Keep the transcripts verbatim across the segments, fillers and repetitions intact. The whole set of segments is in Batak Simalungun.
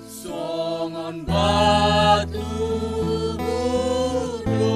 Songon batu budo.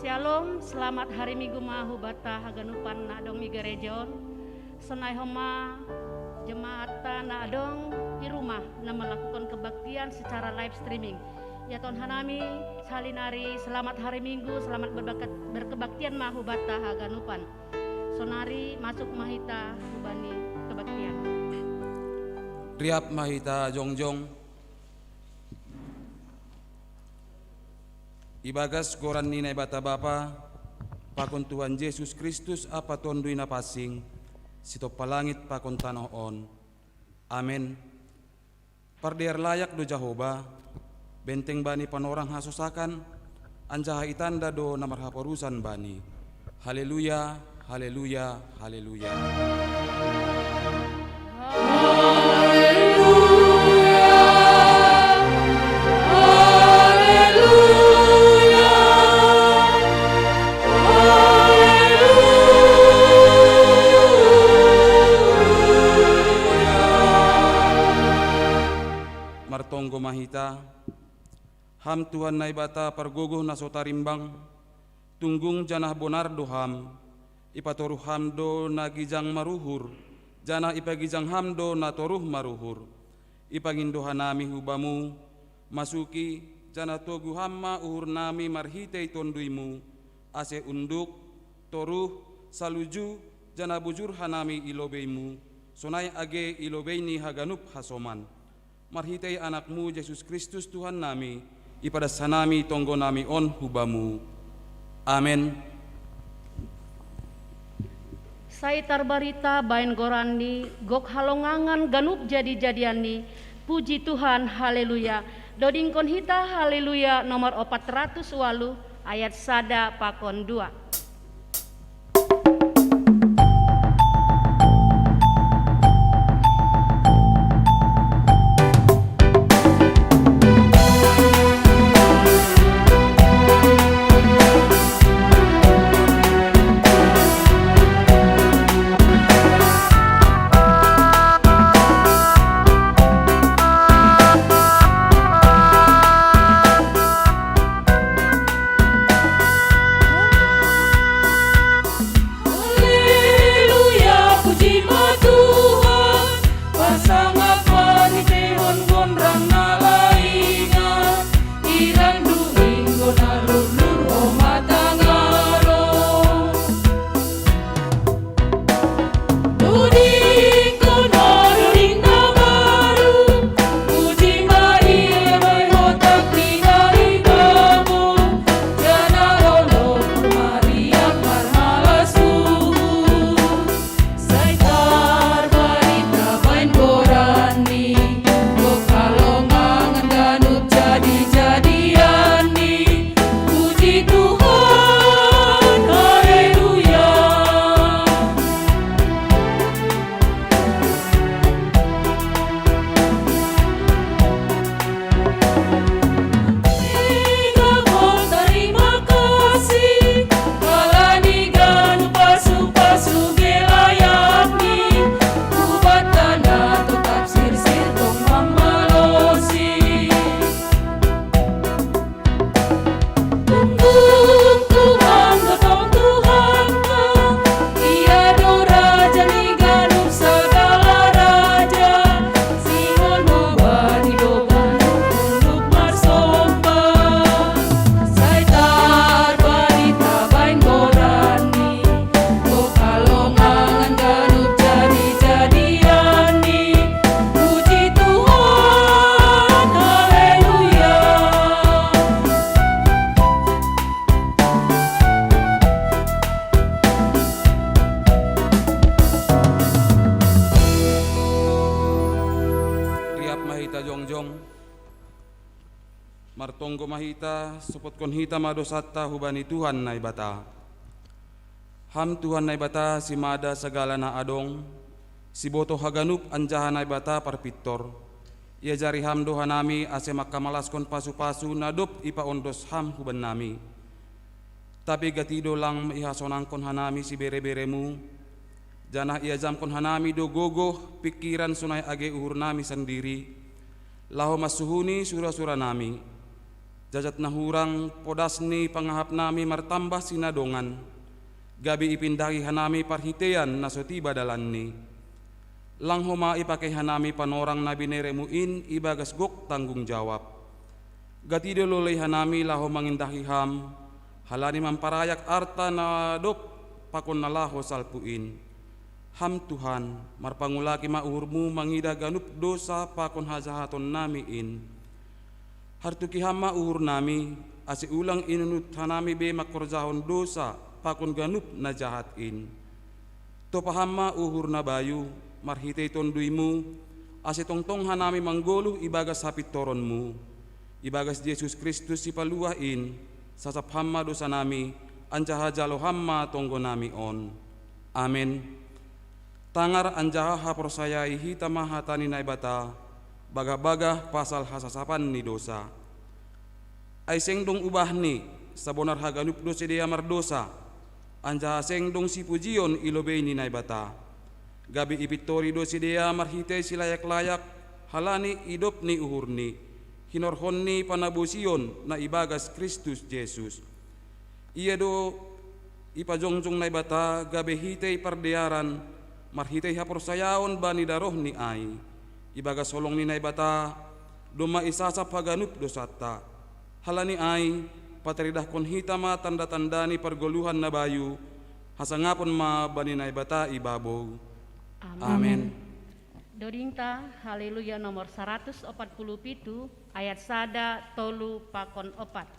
Shalom, selamat hari Minggu ma hubata haganupan na adong i gareja on. Sonai homa jemaatta na adong i rumah na melakukan kebaktian secara live streaming. Ia ton hanami, sahali nari, selamat hari Minggu, selamat berbakat-, berkebaktian ma hubata haganupan. Sonari masuk ma hita hubani kebaktian. Riap ma hita jongjong. Ibagas goran ni Naibata Bapa, pakon Tuhan Jesus Kristus ampa Tonduy Napansing, sitompa langit pakon tanoh on. Amen. Pardear layak do Jahowa, benteng bani panorang hasosakan, anjaha itanda do na marhaporusan bani. Haleluya, haleluya, haleluya. Haleluya, haleluya, haleluya. Martonggo ma hita. Ham Tuhan Naibata pargogoh na so tarimbang, tunggung janah bonar do Ham, ipatoruh Ham do na gijang maruhur, janah ipagijang Ham do na toruh maruhur. Ipangindo hanami hu Bamu, masuki, janah togu Ham ma uhurnami marhitei Tonduy-Mu, ase unduk, toruh, saluju, janah bujur hanami i lobei-Mu, sonai age i lobei ni haganup hasoman. Marhitei Anak-Mu Jesus Kristus Tuhannami, ipadas hanami tonggonami on hu Bamu. Amen. Sai tarbarita bahen goran-Ni, gok halongangan ganup jadi-jadian-Ni, puji Tuhan, haleluya. Dodingkon hita haleluya nomor opat ratus ualuh, ayat sada pakon dua. Tonggo ma hita, sopotkon hita ma dosanta hubani Tuhan Naibata. Ham Tuhan Naibata, simada sagala na adong, siboto haganup anjaha Naibata parpintor. Iajari Ham do hanami ase mangkamalaskon pasu-pasu na dob ipaondos Ham hubannami. Tapi gati do lang ihasonangkon hanami sibere-bereMu, janah iajamkon hanami do gogoh pingkiran sonai age uhurnami sandiri, laho mansuhuni sura-suranami. Jajat na hurang podas ni pangahapnami martambah sinadongan, gabe ipindahi hanami parhiteian na so tiba dalanni. Lang homa ipakei hanami panorang na binereMu in ibagas gok tanggung jawab. Gati do lolei hanami laho mangindahi Ham, halani mamparayak arta na dob pakon na laho salpu in. Ham Tuhan, marpangulaki ma uhurMu mangidah ganup dosa pakon hajahatonnami in. Hartuki Ham ma uhurnami, ase ulang inunut hanami be mangkorjahon dosa pakon ganup na jahat in. Topa Ham ma uhur na bayu, marhitei TonduyMu, ase tongtong hanami manggoluh ibagas hapintoronMu. Ibagas Jesus Kristus Sipaluah in, sasap Ham ma dosanami, anjaha jalo Ham ma tonggonami on. Amen. Tangar anjaha haporsayai hita ma hata ni Naibata, bagah-bagah pasal hasasapan ni dosa. Ai seng dong ubahni, sabonar haganup do sidea mardosa, anjaha seng dong sipujion i lobei ni Naibata. Gabe ipintori do sidea marhitei silayak-layak, halani idop ni uhurni, hinorhon ni panabosion na ibagas Kristus Jesus. Ia do ipajongjong Naibata gabe hitei pardearan, marhitei haporsayaon bani darohni ai. Ibagas holong ni Naibata, domma isasap haganup dosanta. Halani ai, pataridahkon hita ma tanda-tanda ni pargoluhan na bayu, hasangapon ma bani Naibata i babou. Amen. Amen. Dodingta, Haleluya nomor saratus opat puluh pitu, ayat sada, tolu, pakon opat.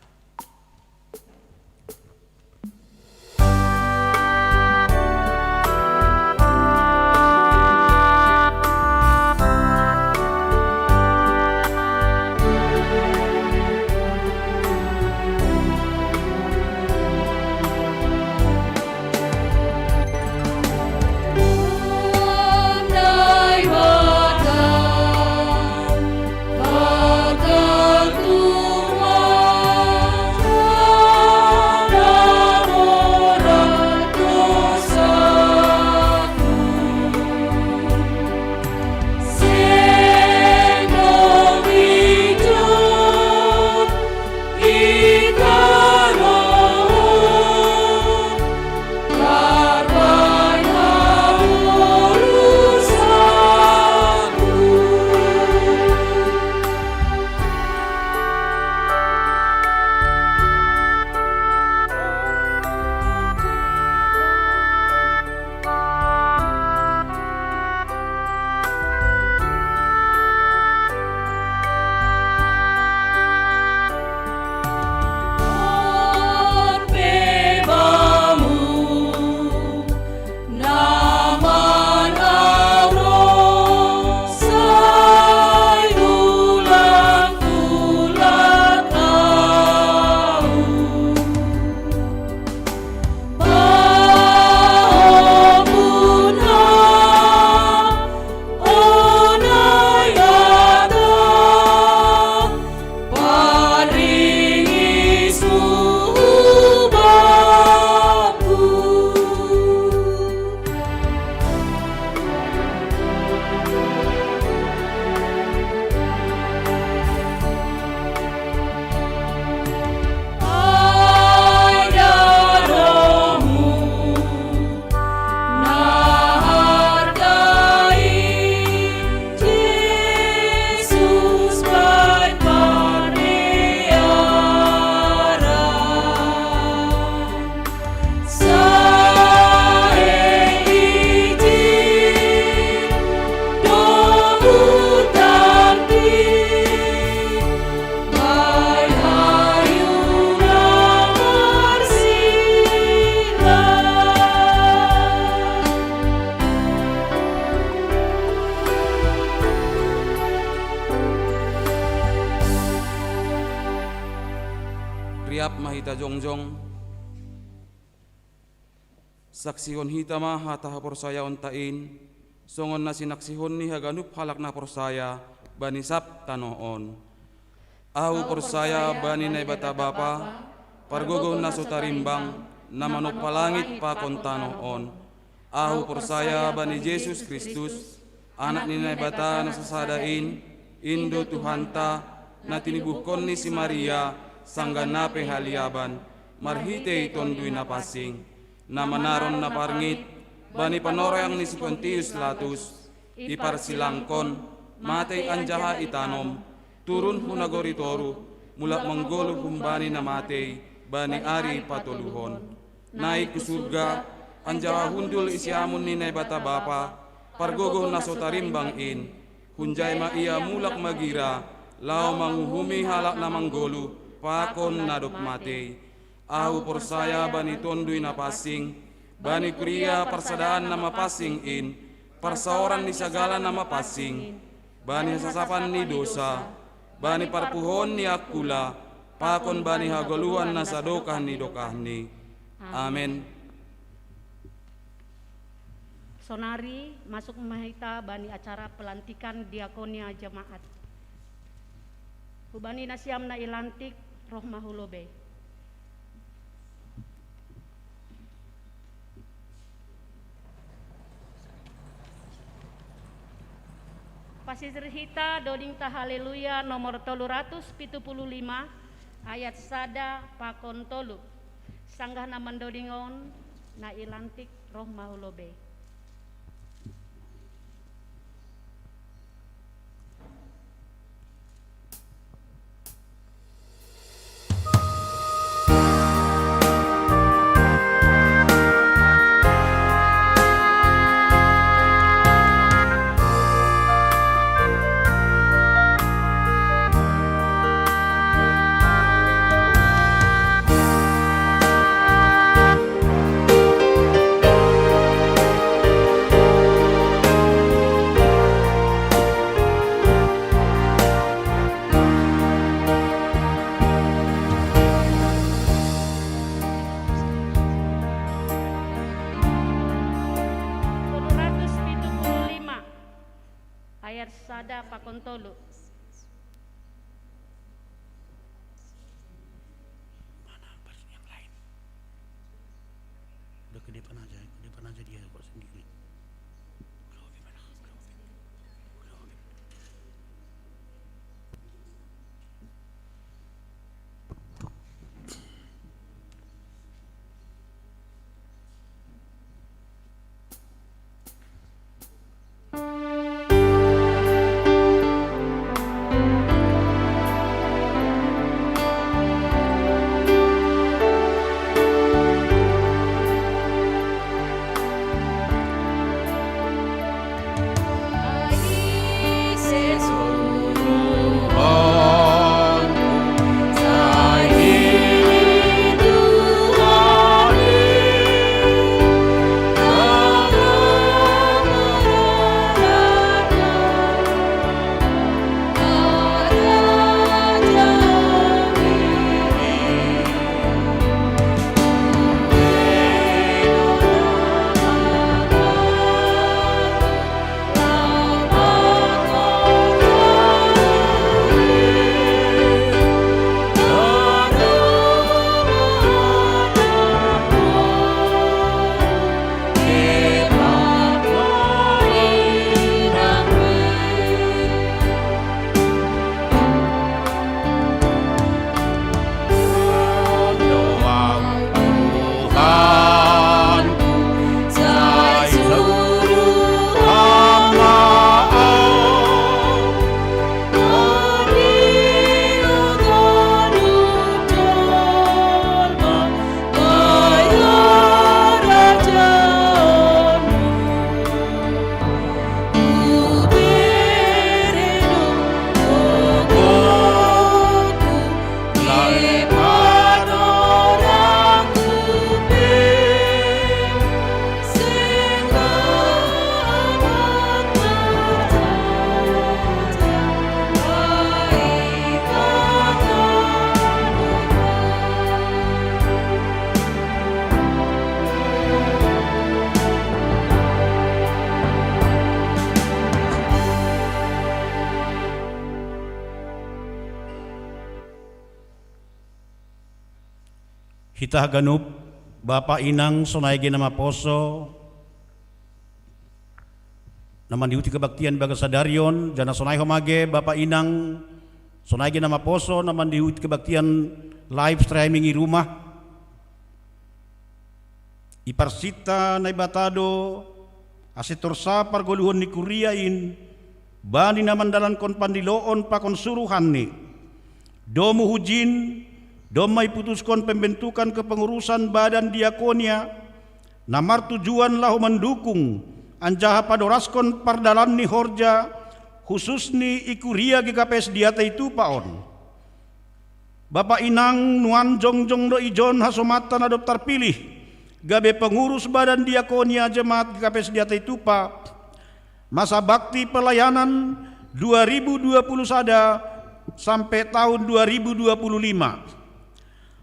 Jongjong. Saksihon hita ma hata haporsayaonta in, songon na sinaksihon ni haganup halak na porsaya bani sab tanoh on. Ahu porsaya bani Naibata Bapa, pargogoh na so tarimbang, na manompa langit pakon tanoh on. Ahu porsaya bani Jesus Kristus, Anak ni Naibata na sasada in, in do Tuhanta, na tinibuhkon ni si Maria, sanggah na pe haliaban, marhitei Tonduy Napansing, na manaron na parngit, bani panoreang ni si Pontius Latus, iparsilangkon, matei anjaha itanom, turun hu nagori toruh, mulak manggoluh humbani na matei, bani ari patoluhon. Naik hu surga, anjaha hundul i siamun ni Naibata Bapa, pargogoh na so tarimbang in. Hunjai ma ia mulak magira, laho manguhumi halak na manggoluh, pakon na dob matei. Ahu porsaya bani Tonduy Napansing, bani kuria parsadaan na mapansing in, parsaoran ni sagala na mapansing, bani hasasapan ni dosa, bani parpuhoon ni angkula, pakon bani hagoluhan na sadokah ni dokahni. Amen. Sonari masuk ma hita bani acara pelantikan diakonia jemaat. Hubani nasiam na ilantik, roh ma hu lobei. Pasisir hita doding ta Haleluya nomor tolu ratus pitu puluh lima, ayat sada pakon tolu. Sanggah na mandoding on, na ilantik, roh ma hu lobei. Tolu ratus pitu puluh lima, ayat sada pakon tolu. Mana versi yang lain? Udah ke depan aja, ke depan aja dia kok sendiri. Udah oke mana? Udah oke. Udah oke. Ita haganup, bapa inang, sonai ge na maposo na mandihuti kabaktian bagas sadari on, janah sonai homa ge bapa inang, sonai ge na maposo na mandihuti kabaktian live streaming i rumah. Iparsinta Naibata do ase torsa pargoluhon ni kuria in bani na mandalankon pandiloon pakon suruhanni. Domu hujin domma iputuskon pembentukan kepengurusan badan diakonia na martujuan laho mandukung anjaha padoraskon pardalan ni horja, hususni i kuria G K P S di Atei Tupa on. Bapa inang, nuan jongjong do ijon hasomanta na dob tarpilih gabe pengurus badan diakonia jemaat G K P S di Atei Tupa masa bakti pelayanan dua ribu dua puluh sada sampai tahun dua ribu dua puluh lima.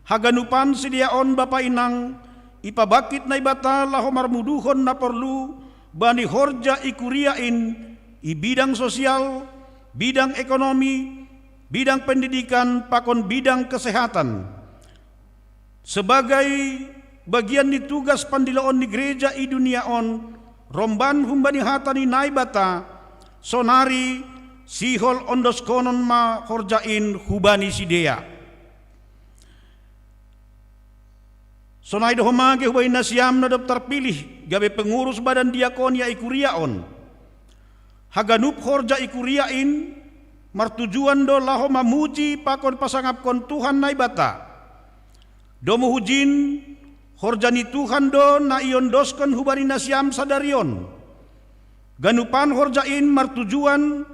Haganupan sidea on, bapa inang, ipabangkit Naibata laho marmuduhon na porlu bani horja i kuria in i bidang sosial, bidang ekonomi, bidang pendidikan pakon bidang kesehatan. Sebagai bagian ni tugas pandiloon ni gereja i dunia on, romban humbani hata ni Naibata, sonari sihol ondoskonon ma horja in hubani sidea. Sonai do homa ge hubani nasiam na dob tarpilih gabe pengurus badan diakonia i kuria on. Haganup horja i kuria in martujuan do laho mamuji pakon pasangapkon Tuhan Naibata. Domu hujin, horja ni Tuhan do na iondoskon hubani nasiam sadari on. Ganupan horja in martujuan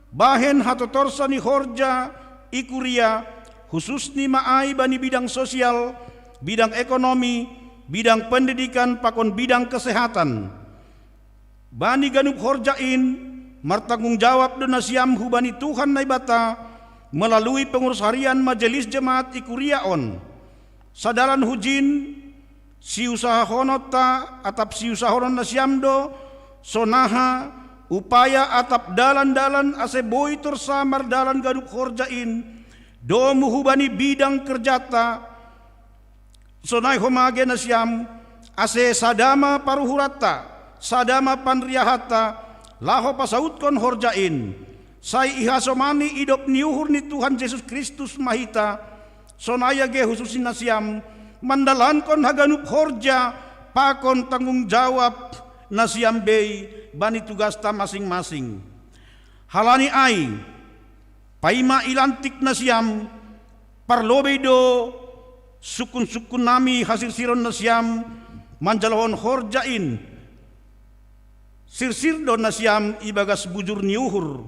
bahen hatotorsa ni horja i kuria, hususni ma ai bani bidang sosial, bidang ekonomi, bidang pendidikan pakon bidang kesehatan. Bani ganup horja in martanggung jawab do nasiam hubani Tuhan Naibata melalui pengurus harian majelis jemaat i kuria on. Sadalan hujin, siusahahononta atap siusahonon nasiam do sonaha upaya atap dalan-dalan ase boi torsa mardalan ganup horja in, domu hubani bidang kerjata, sonai homa ge nasiam, ase sada ma paruhuranta, sada ma panriahanta, laho pasautkon horja in. Sai ihasomani idop ni uhur ni Tuhan Jesus Kristus ma hita, sonai age husus ni nasiam, mandalankon haganup horja pakon tanggung jawab nasiam bei bani tugasta masing-masing. Halani ai, paima ilantik nasiam, parlobei do sungkun-sungkunnami hasirsiron nasiam manjalohon horja in. Sirsir do nasiam ibagas bujur ni uhur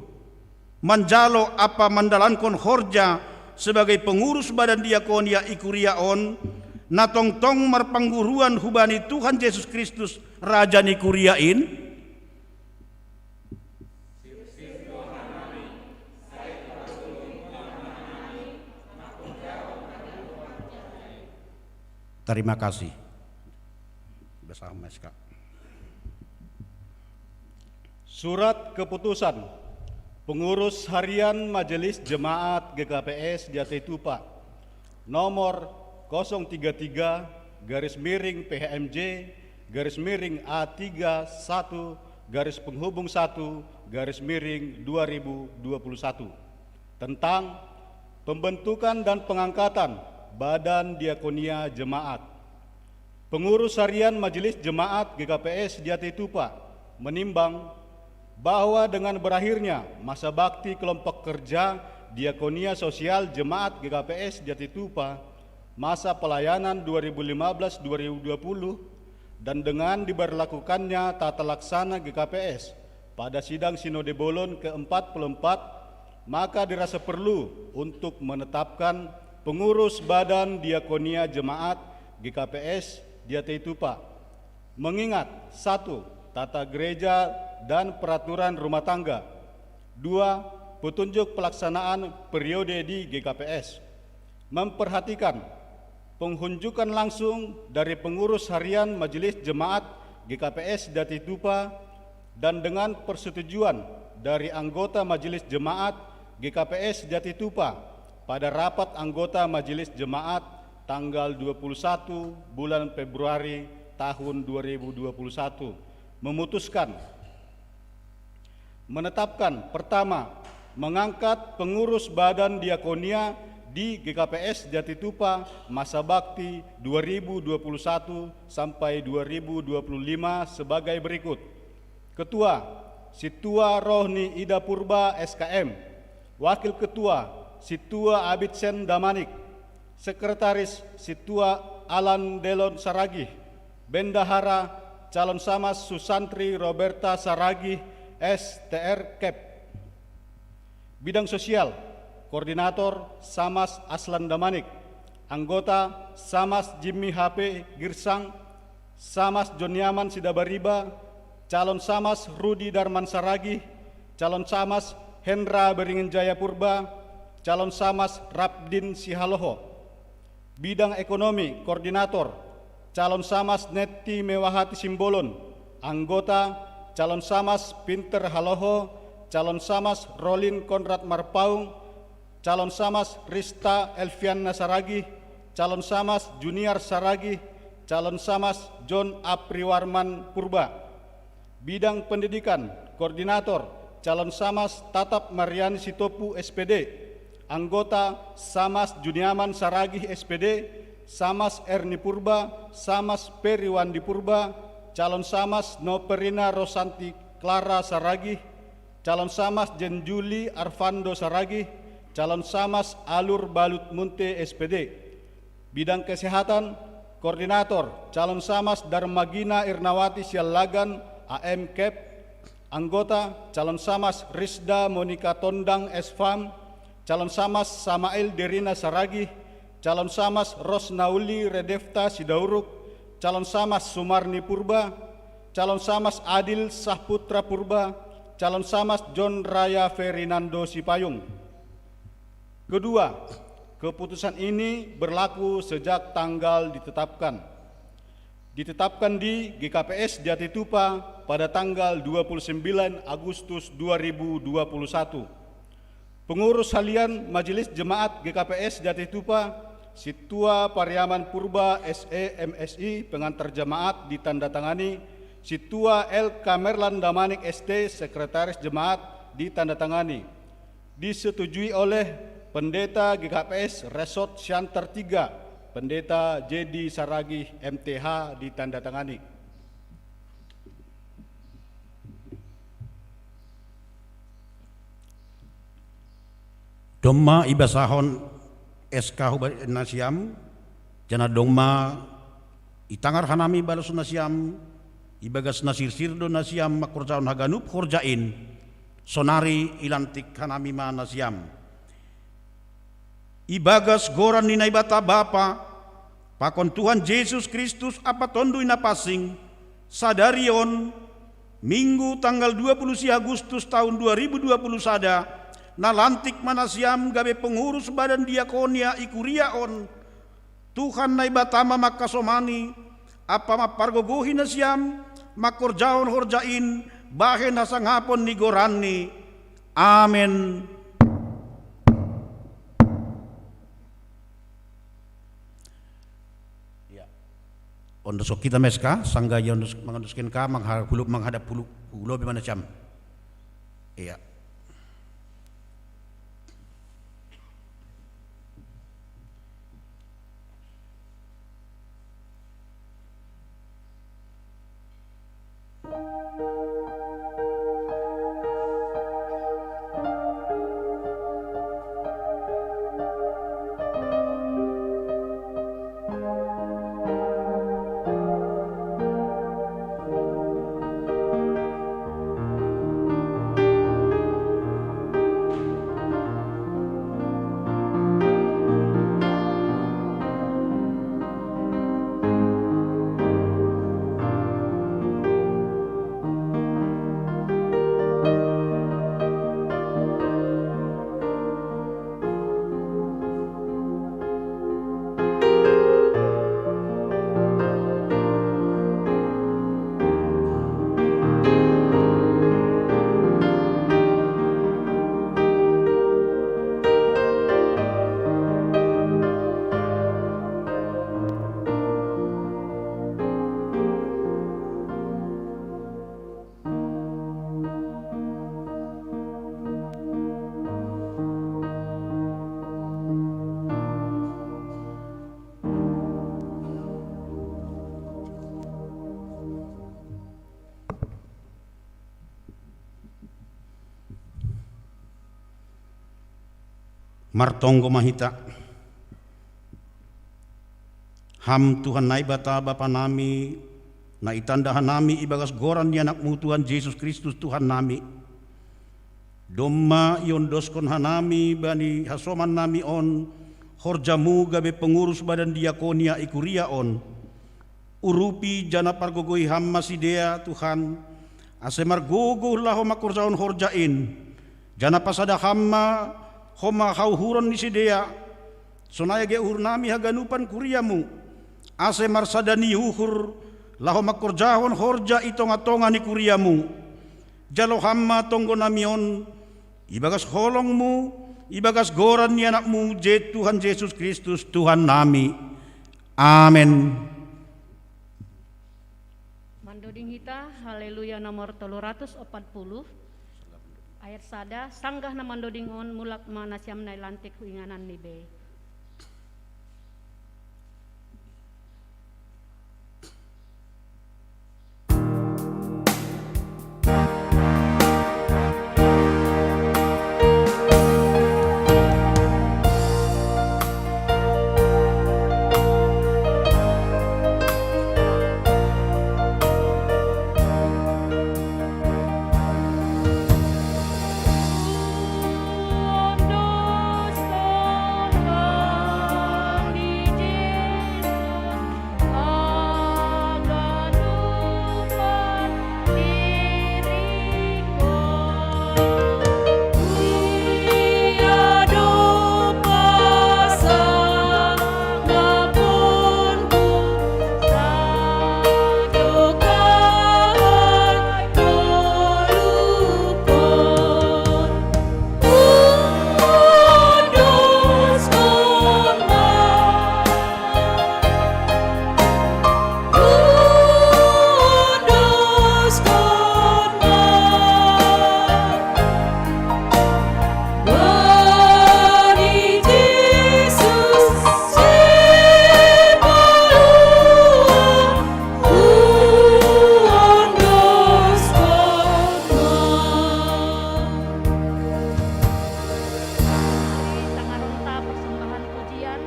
manjalo ampa mandalankon horja sebagai pengurus badan diakonia i kuria on, na tongtong marpangguruan hubani Tuhan Jesus Kristus, Raja ni kuria in? Terima kasih. Bersama S K. Surat keputusan Pengurus Harian Majelis Jemaat G K P S di Atei Tupa, nomor kosong tiga tiga garis miring P H M J garis miring A tiga satu garis penghubung satu garis miring dua ribu dua puluh satu, tentang pembentukan dan pengangkatan Badan Diakonia Jemaat. Pengurus Harian Majelis Jemaat G K P S di Atei Tupa menimbang bahwa dengan berakhirnya masa bakti kelompok kerja Diakonia Sosial Jemaat G K P S di Atei Tupa, masa pelayanan dua ribu lima belas dua ribu dua puluh, dan dengan diberlakukannya tata laksana G K P S pada sidang Sinode Bolon keempat puluh empat, maka dirasa perlu untuk menetapkan pengurus Badan Diakonia Jemaat G K P S di Atei Tupa. Mengingat, satu, tata gereja dan peraturan rumah tangga. Dua, petunjuk pelaksanaan periode di G K P S. Memperhatikan penghunjukan langsung dari pengurus harian Majelis Jemaat G K P S di Atei Tupa dan dengan persetujuan dari anggota Majelis Jemaat G K P S di Atei Tupa pada rapat anggota Majelis Jemaat tanggal dua puluh satu bulan Februari tahun dua ribu dua puluh satu, memutuskan, menetapkan, pertama, mengangkat pengurus Badan Diakonia di G K P S Jatitupa masa bakti dua ribu dua puluh satu sampai dua ribu dua puluh lima sebagai berikut. Ketua, Situa Rohni Ida Purba, S K M. Wakil Ketua, Situa Abitsen Damanik. Sekretaris, Situa Alan Delon Saragih. Bendahara, Calon Samas Susantri Roberta Saragih, S T R Kep. Bidang sosial, Koordinator, Samas Aslan Damanik. Anggota, Samas Jimmy H P Girsang, Samas Joniaman Sidabariba, Calon Samas Rudi Darman Saragih, Calon Samas Hendra Beringin Jaya Purba, Calon Samas Rabdin Sihaloho. Bidang ekonomi, Koordinator, Calon Samas Netti Mewahati Simbolon. Anggota, Calon Samas Pinter Haloho, Calon Samas Rolin Konrad Marpaung, Calon Samas Rista Elviana Saragih, Calon Samas Junior Saragih, Calon Samas John Apriwarman Purba. Bidang pendidikan, Koordinator, Calon Samas Tatap Mariani Sitopu, S P D. Anggota, Samas Juniaman Saragih, S P D, Samas Erni Purba, Samas Periwandi Purba, Calon Samas Noperina Rosanti Clara Saragih, Calon Samas Jenjuli Arvando Saragih, Calon Samas Alur Balut Munte, S P D. Bidang kesehatan, Koordinator, Calon Samas Darmagina Irnawati Siallagan, A M Kep. Anggota, Calon Samas Risda Monika Tondang, S Fam. Calon Samas Samail Derina Saragih. Calon Samas Rosnauli Redefta Sidauruk. Calon Samas Sumarni Purba. Calon Samas Adil Sahputra Purba. Calon Samas John Raya Ferinando Sipayung. Kedua, keputusan ini berlaku sejak tanggal ditetapkan. Ditetapkan di G K P S Jatitupa pada tanggal dua puluh sembilan Agustus dua ribu dua puluh satu. Pengurus harian Majelis Jemaat G K P S Jatitupa, Situa Pariaman Purba, S E, M Si, pengantar jemaat, ditandatangani, Situa L Kamerlan Damanik, S T, sekretaris jemaat, ditandatangani. Disetujui oleh Pendeta G K P S Resort Siantar tiga, Pendeta J D Saragih, M T H, ditandatangani. Domma ibasahon S K hubahen nasiam, janah domma itangar hanami balos nasiam, ibagas na sirsir do nasiam mangkorjahon haganup horja in, sonari ilantik hanami ma nasiam. Ibagas goran ni Naibata Bapa, pakon Tuhan Jesus Kristus ampa Tonduy Napansing, sadari on, Minggu tanggal dua puluh sia Agustus tahun dua ribu dua puluh sada, nalantik ma nasiam gabe pengurus badan diakonia i kuria on, Tuhan Naibata ma mangkasomani, ampa mampargogohi nasiam, mangkorjahon horja in, bahen hasangapon ni goranni. Amen. Ya. Ondoskon hita ma S K, sanggah ia ondos, mangondosken ka, manghadap hulu, manghadap hulu, hulu be mana cam. Iya. Martonggo ma hita. Ham Tuhan Naibata Bapa nami, na itanda hanami ibagas goran ni Anakmu Tuhan Jesus Kristus Tuhan nami. Domma iondoskon hanami bani hasoman nami on horjamu gabe pengurus badan diakonia i kuria on. Urupi janah pargogoi Ham ma sidea, Tuhan, ase margogoh laho mangkorjahon horja in, janah pasada Ham ma homa hauhuron ni sidea, sonai age uhur nami haganupan kuria-Mu, ase marsada ni uhur laho mangkorjahon horja i tonga-tonga ni kuria-Mu. Jalo Ham ma tonggo nami on, ibagas holong-Mu, ibagas goran ni Anak-Mu, Je-, Tuhan Jesus Kristus, Tuhan nami. Amen. Mandoding hita, Haleluya nomor tolu ratus opat puluh, ayat sada, sanggah na mandoding on mulak ma nasiam na i lantik hu inganan ni bei. Tangaronta persembahan pujian,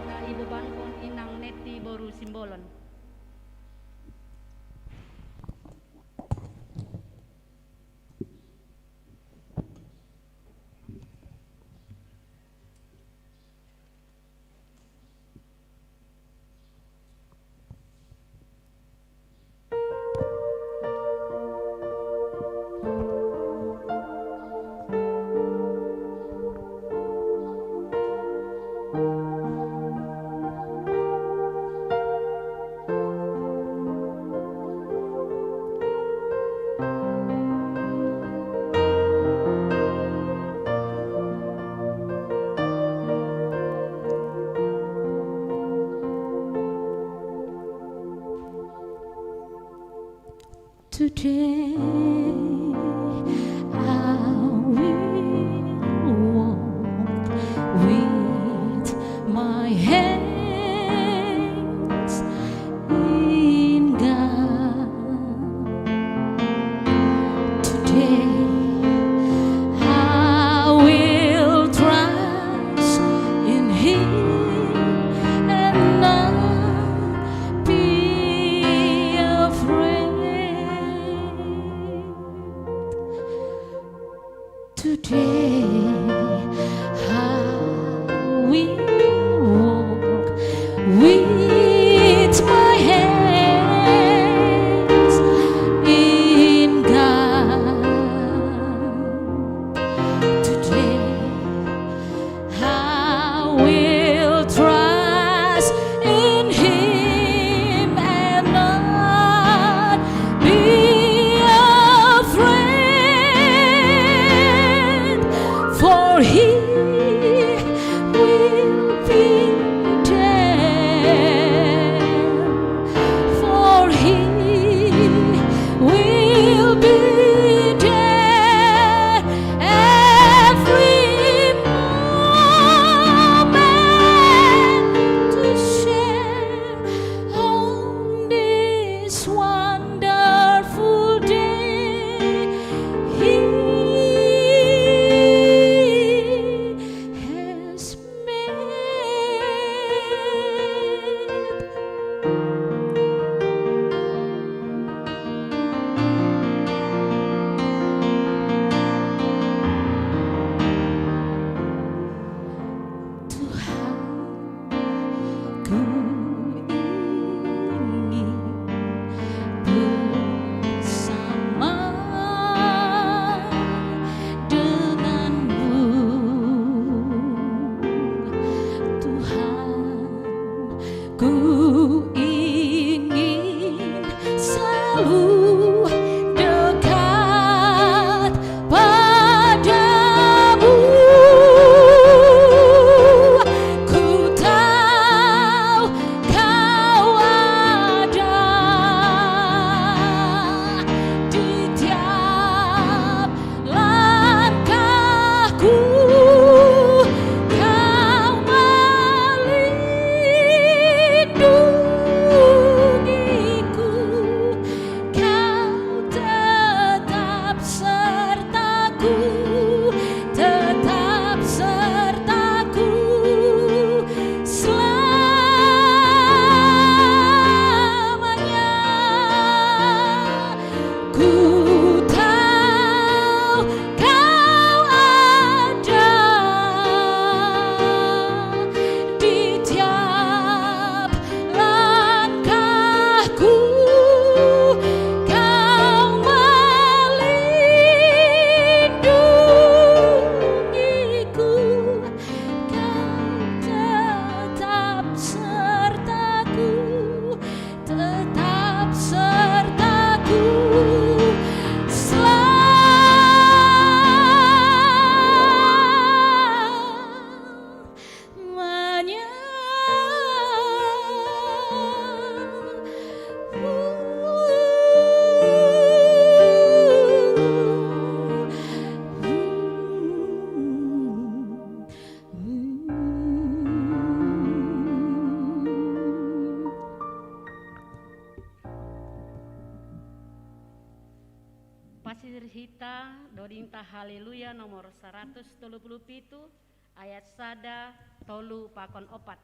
na ibebankon Inang Neti boru Simbolon. Today I will walk with my hands in God. Today I will trust in Him and not be afraid. Today I will walk with my hands in God. Today I will trust in Him and not be afraid. Ku dekat padamu, ku tahu kau ada di tiap langkahku, kau melindungiku. Kau tetap sertaku, tetap sertaku selamanya. Ku tahu kau ada di tiap langkahku, kau melindungiku, kau tetap sertaku, tetap sertaku selamanya. Pasisir hita, doding ta Haleluya nomor saratus tolu puluh pitu, ayat sada, tolu pakon opat.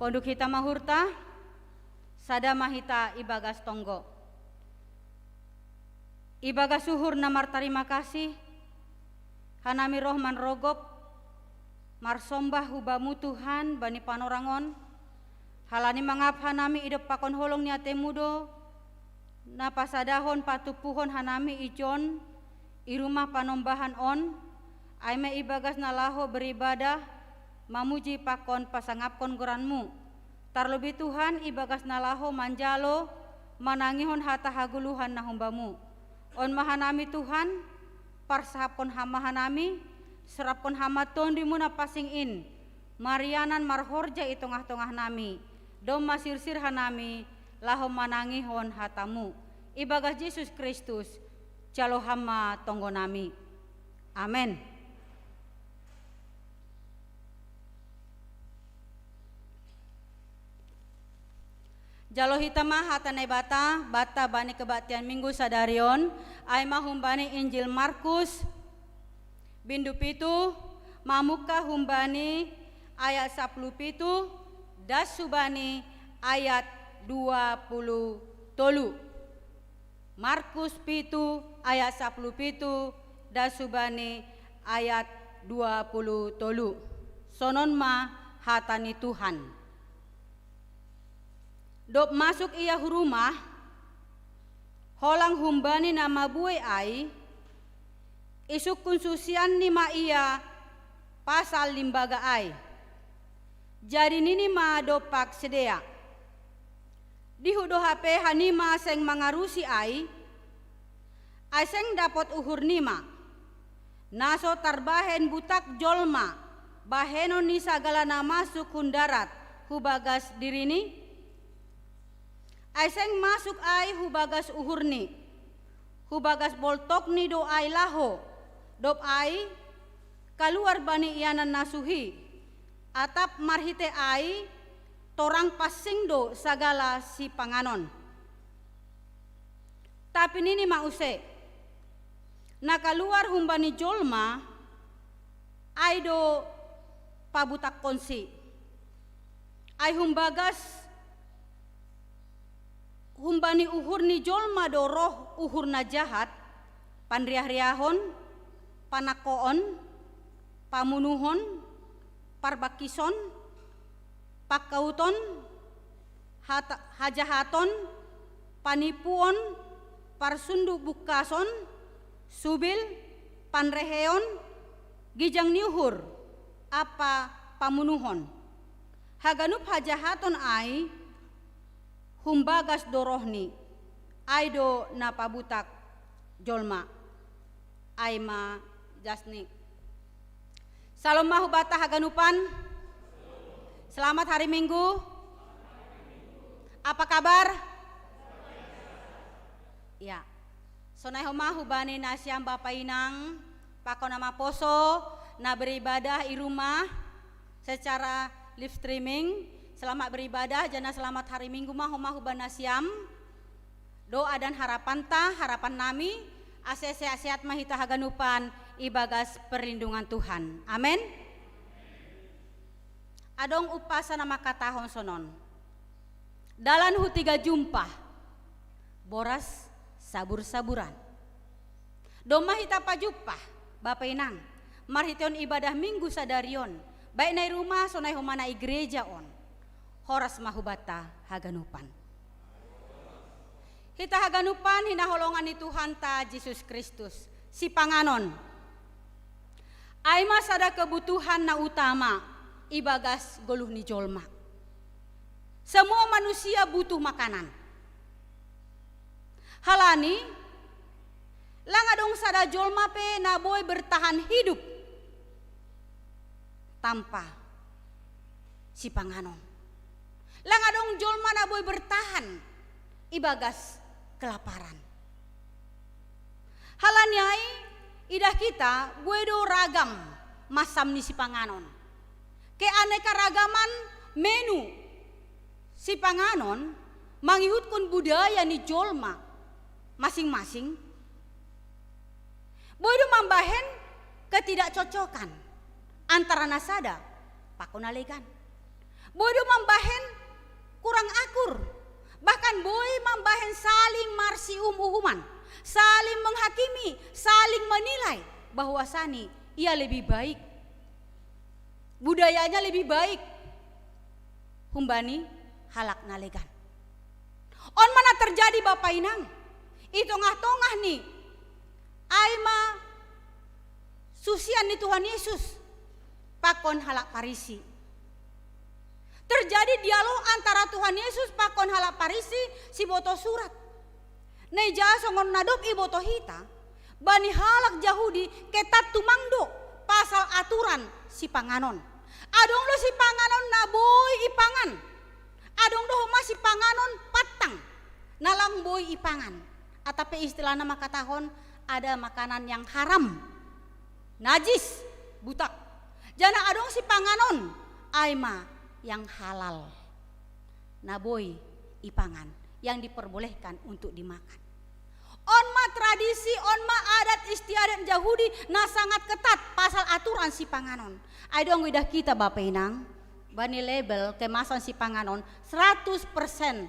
Ponduk hita mahurta, sada ma hita ibagas tonggo. Ibagas uhur na martarima kasih, hanami roh manrogop, marsombah hu Bamu Tuhan bani panorang on, halani mangap hanami idop pakon holong ni atemu do, na pasadahon patumpuhon hanami ijon, i rumah panombahan on, ai ma ibagas na laho beribadah, mamuji pakon pasangapkon goranMu. Tarlobih Tuhan ibagas na laho manjalo, manangihon hata hagoluhan na humbaMu. On ma hanami Tuhan, parsahapkon hama hanami, sorapkon hama TondiMu na pansing in, marianan marhorja i tongah-tongah nami, domma sirsir hanami, laho manangihon hataMu. Ibagas Jesus Kristus, jalo hama tonggo nami. Amen. Jalo hita ma hata Naibata, banta bani kebaktian Minggu sadari on, ai ma humbani Injil Markus, bindu pitu, mamungka humbani ayat sapuluh pitu, das hubani ayat dua puluh tolu. Markus pitu ayat sapuluh pitu, das hubani ayat dua puluh tolu. Sonon ma hata ni Tuhan. Dob masuk ia hu rumah, holang humbani na mabuei ai, isungkun susianni ma ia pasal limbaga ai. Jadi nini ma dompak sidea: Dihut do hape hanima seng mangarusi ai? Ai seng dapot uhurnima, na so tarbahen butak jolma bahenon ni sagala na masuk hun darat hu bagas dirini? Ai seng masuk ai hu bagas uhurni, hu bagas boltokni do ai laho, dob ai kaluar bani ianan na suhi, atap marhitei ai torang pansing do sagala sipanganon. Tapi nini ma use: Na kaluar humbani jolma ai do pabutakkonsi. Ai humbagas, humbani uhur ni jolma do roh uhur na jahat, panriah-riahon, panangkoon, pamunuhon, parbangkison, pangkauton, hata-, hajahaton, panipuon, parsundut bungkason, subil, panreheon, ginjang ni uhur, ampa pamunuhon. Haganup hajahaton ai humbagas do rohni, ai do na pabutak jolma. Ai ma jasni. Salom ma hubanta haganupan. Selamat hari Minggu. Apa kabar? Ya. Sonai homa hubani nasiam bapa inang, pakon na maposo, na beribadah i rumah secara live streaming. Selamat beribadah, janah selamat hari Minggu ma homa hubani nasiam. Doa dan harapanta, harapan nami, ase sehat-sehat ma hita haganupan ibagas perlindungan Tuhan. Amen. Adong umpasa na mangkatahon sonon: Dalan hu tiga jumpah, boras sabur-saburan. Domma hita pajumpah, bapa inang, marhitehon ibadah Minggu sadari on, baik na i rumah sonai homa na i gereja on. Horas ma hubanta haganupan. Hita haganupan hinaholongan ni Tuhanta Jesus Kristus, sipanganon. Ai ma sada kebutuhan na utama ibagas goluh ni jolma. Semua manusia butuh makanan. Halani, lang adong sada jolma pe na boi bertahan hidup tanpa sipanganon. Lang adong jolma na boi bertahan ibagas kelaparan. Halani ai, idah hita, buei do ragam masam ni sipanganon. Keanekaragaman menu sipanganon mangihutkon budaya ni jolma masing-masing. Boi do mambahen ketidakcocokan antara na sada pakon na legan. Boi do mambahen kurang akur, bahkan boi mambahen saling marsiuhum-uhuman, saling menghakimi, saling menilai bahwasani ia lebih baik, budayanya lebih baik humbani halak na legan. On ma na terjadi bapa inang, i tongah-tongah ni ai ma susian ni Tuhan Yesus pakon halak Parisi. Terjadi dialog antara Tuhan Yesus pakon halak Parisi, sibotoh surat. Na ija songon na dob ibotoh hita, bani halak Jahudi ketat tumang do pasal aturan sipanganon. Adong do sipanganon na boi ipangan. Adong do homa sipanganon pantang na lang boi ipangan. Atap pe istilahna mangkatahon ada makanan yang haram, najis, butak. Janah adong sipanganon ai ma yang halal, na boi ipangan, yang diperbolehkan untuk dimakan. On ma tradisi, on ma adat istiadat Jahudi na sangat ketat pasal aturan sipanganon. Ai do anggo idah hita bapa inang, bani label kemasan sipanganon seratus persen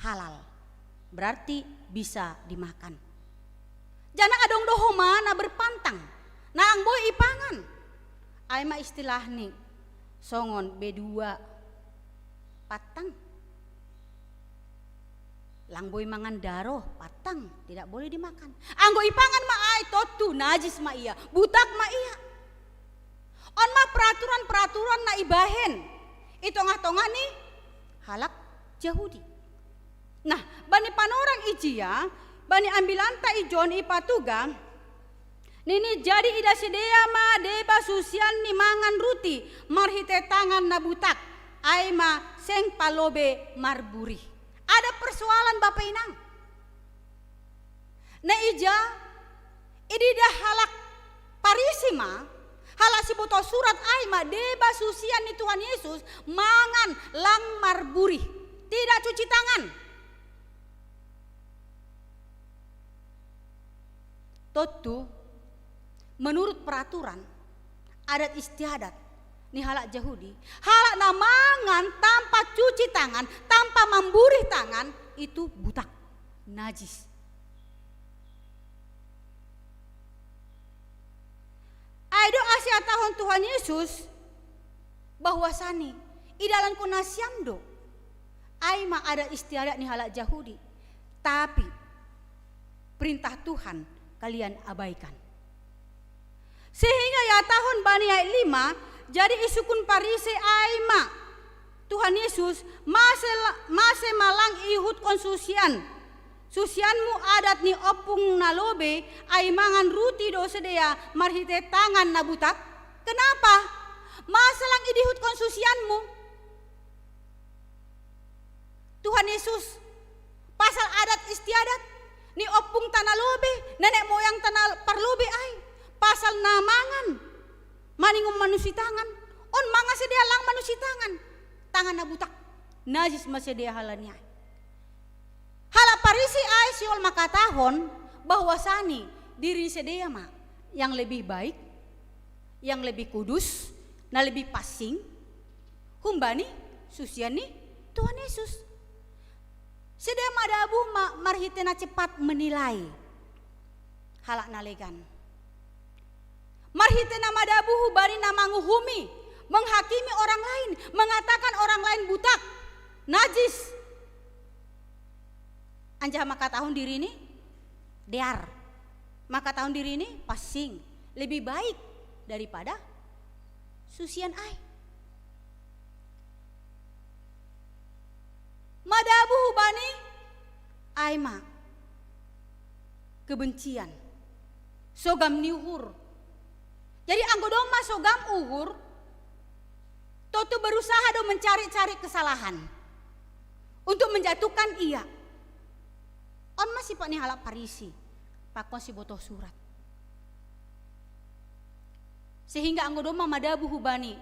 halal, berarti bisa dimakan. Janah adong do homa na berpantang, na lang boi ipangan. Ai ma istilahni songon B dua, pantang. Lang boi mangan daroh, pantang, tidak boleh dimakan. Anggo ipangan ma ai, tontu najis ma ia, butak ma ia. On ma peraturan-peraturan na ibahen i tongah-tongah ni halak Jahudi. Nah, bani panorang ijia, bani ambilanta ijon ipatuga, nini, jadi idah sidea ma deba susianni mangan ruti marhite tangan na butak, ai ma seng palobe marburi. Ada persoalan bapa inang. Na ija ididah halak Parisi ma, halak sibotoh surat ai ma deba susian ni Tuhan Yesus mangan lang marburi, tidak cuci tangan. Tontu menurut peraturan adat istiadat ni halak Jahudi, halak na mangan tanpa cuci tangan, tanpa mamburih tangan, itu butak, najis. Ai do asi hatahon Tuhan Yesus bahwasani idalankon nasiam do. Ai ma adat istiadat ni halak Jahudi. Tapi perintah Tuhan kalian abaikan. Sehingga ihatahon bani ayat lima, jadi isungkun Parisi ai ma Tuhan Yesus, mase, mase ma lang iihutkon susian, susianmu adat ni ompung na lobei, ai mangan ruti do sidea marhite tangan na butak? Kenapa? Mase lang iihutkon susianmu? Tuhan Yesus, pasal adat istiadat ni ompungta na lobei, nenek moyangta na parlobei ai, pasal na mangan maningon manusi tangan, on mangan sidea lang manusi tangan, tangan na butak, najis ma sidea halani ai. Halak Parisi ai sihol mangkatahon bahwasani diri ni sidea ma yang lebih baik, yang lebih kudus, na lebih pansing humbani susian ni Tuhan Yesus. Sidea madabuh ma marhite na cepat menilai halak na legan. Marhite na madabuh hubani na manguhumi, menghakimi orang lain, mengatakan orang lain butak, najis. Anjaha mangkatahon dirini dear, mangkatahon dirini pansing, lebih baik daripada susian ai. Madabuh hubani ai ma kebencian, sogam ni uhur. Jadi anggo domma sogam uhur, tontu berusaha do mencari-cari kesalahan untuk menjatuhkan ia. On ma sipat ni halak Parisi pakon sibotoh surat. Sehingga anggo domma madabuh hubani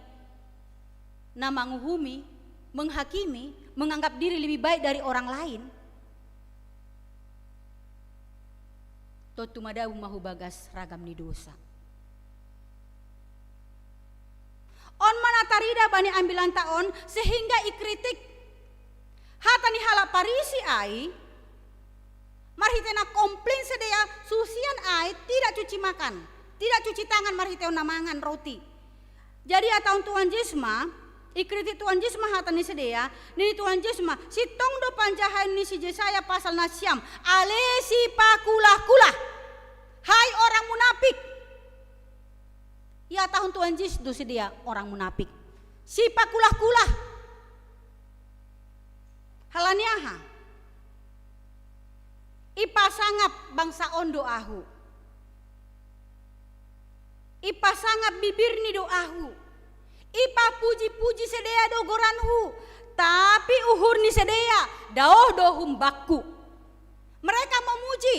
na manguhumi, menghakimi, menganggap diri lebih baik dari orang lain, tontu madabuh ma hubagas ragam ni dosa. On ma na tarida bani ambilanta on, sehingga ikritik. Hata ni halak Parisi ai, marhitei na komplain sidea, susian ai tidak cuci makan, tidak cuci tangan marhitei on na mangan roti. Jadi ia tahun Tuhan Yesus ma, ikritik Tuhan Yesus ma hata ni sidea, nini Tuhan Yesus ma, sintong do panjahaon ni si Jesaya pasal na siam, ale sipakulah-kulah, hai orang munafik. Ia tahun Tuhan Yesus do sidea orang munafik, sipakulah-kulah. Halani aha? Ipasangap bangsa on do ahu. Ipasangap bibirni do ahu. Ipapuji-puji sidea do goranhu. Tapi uhur ni sidea daoh do humbakku. Mereka memuji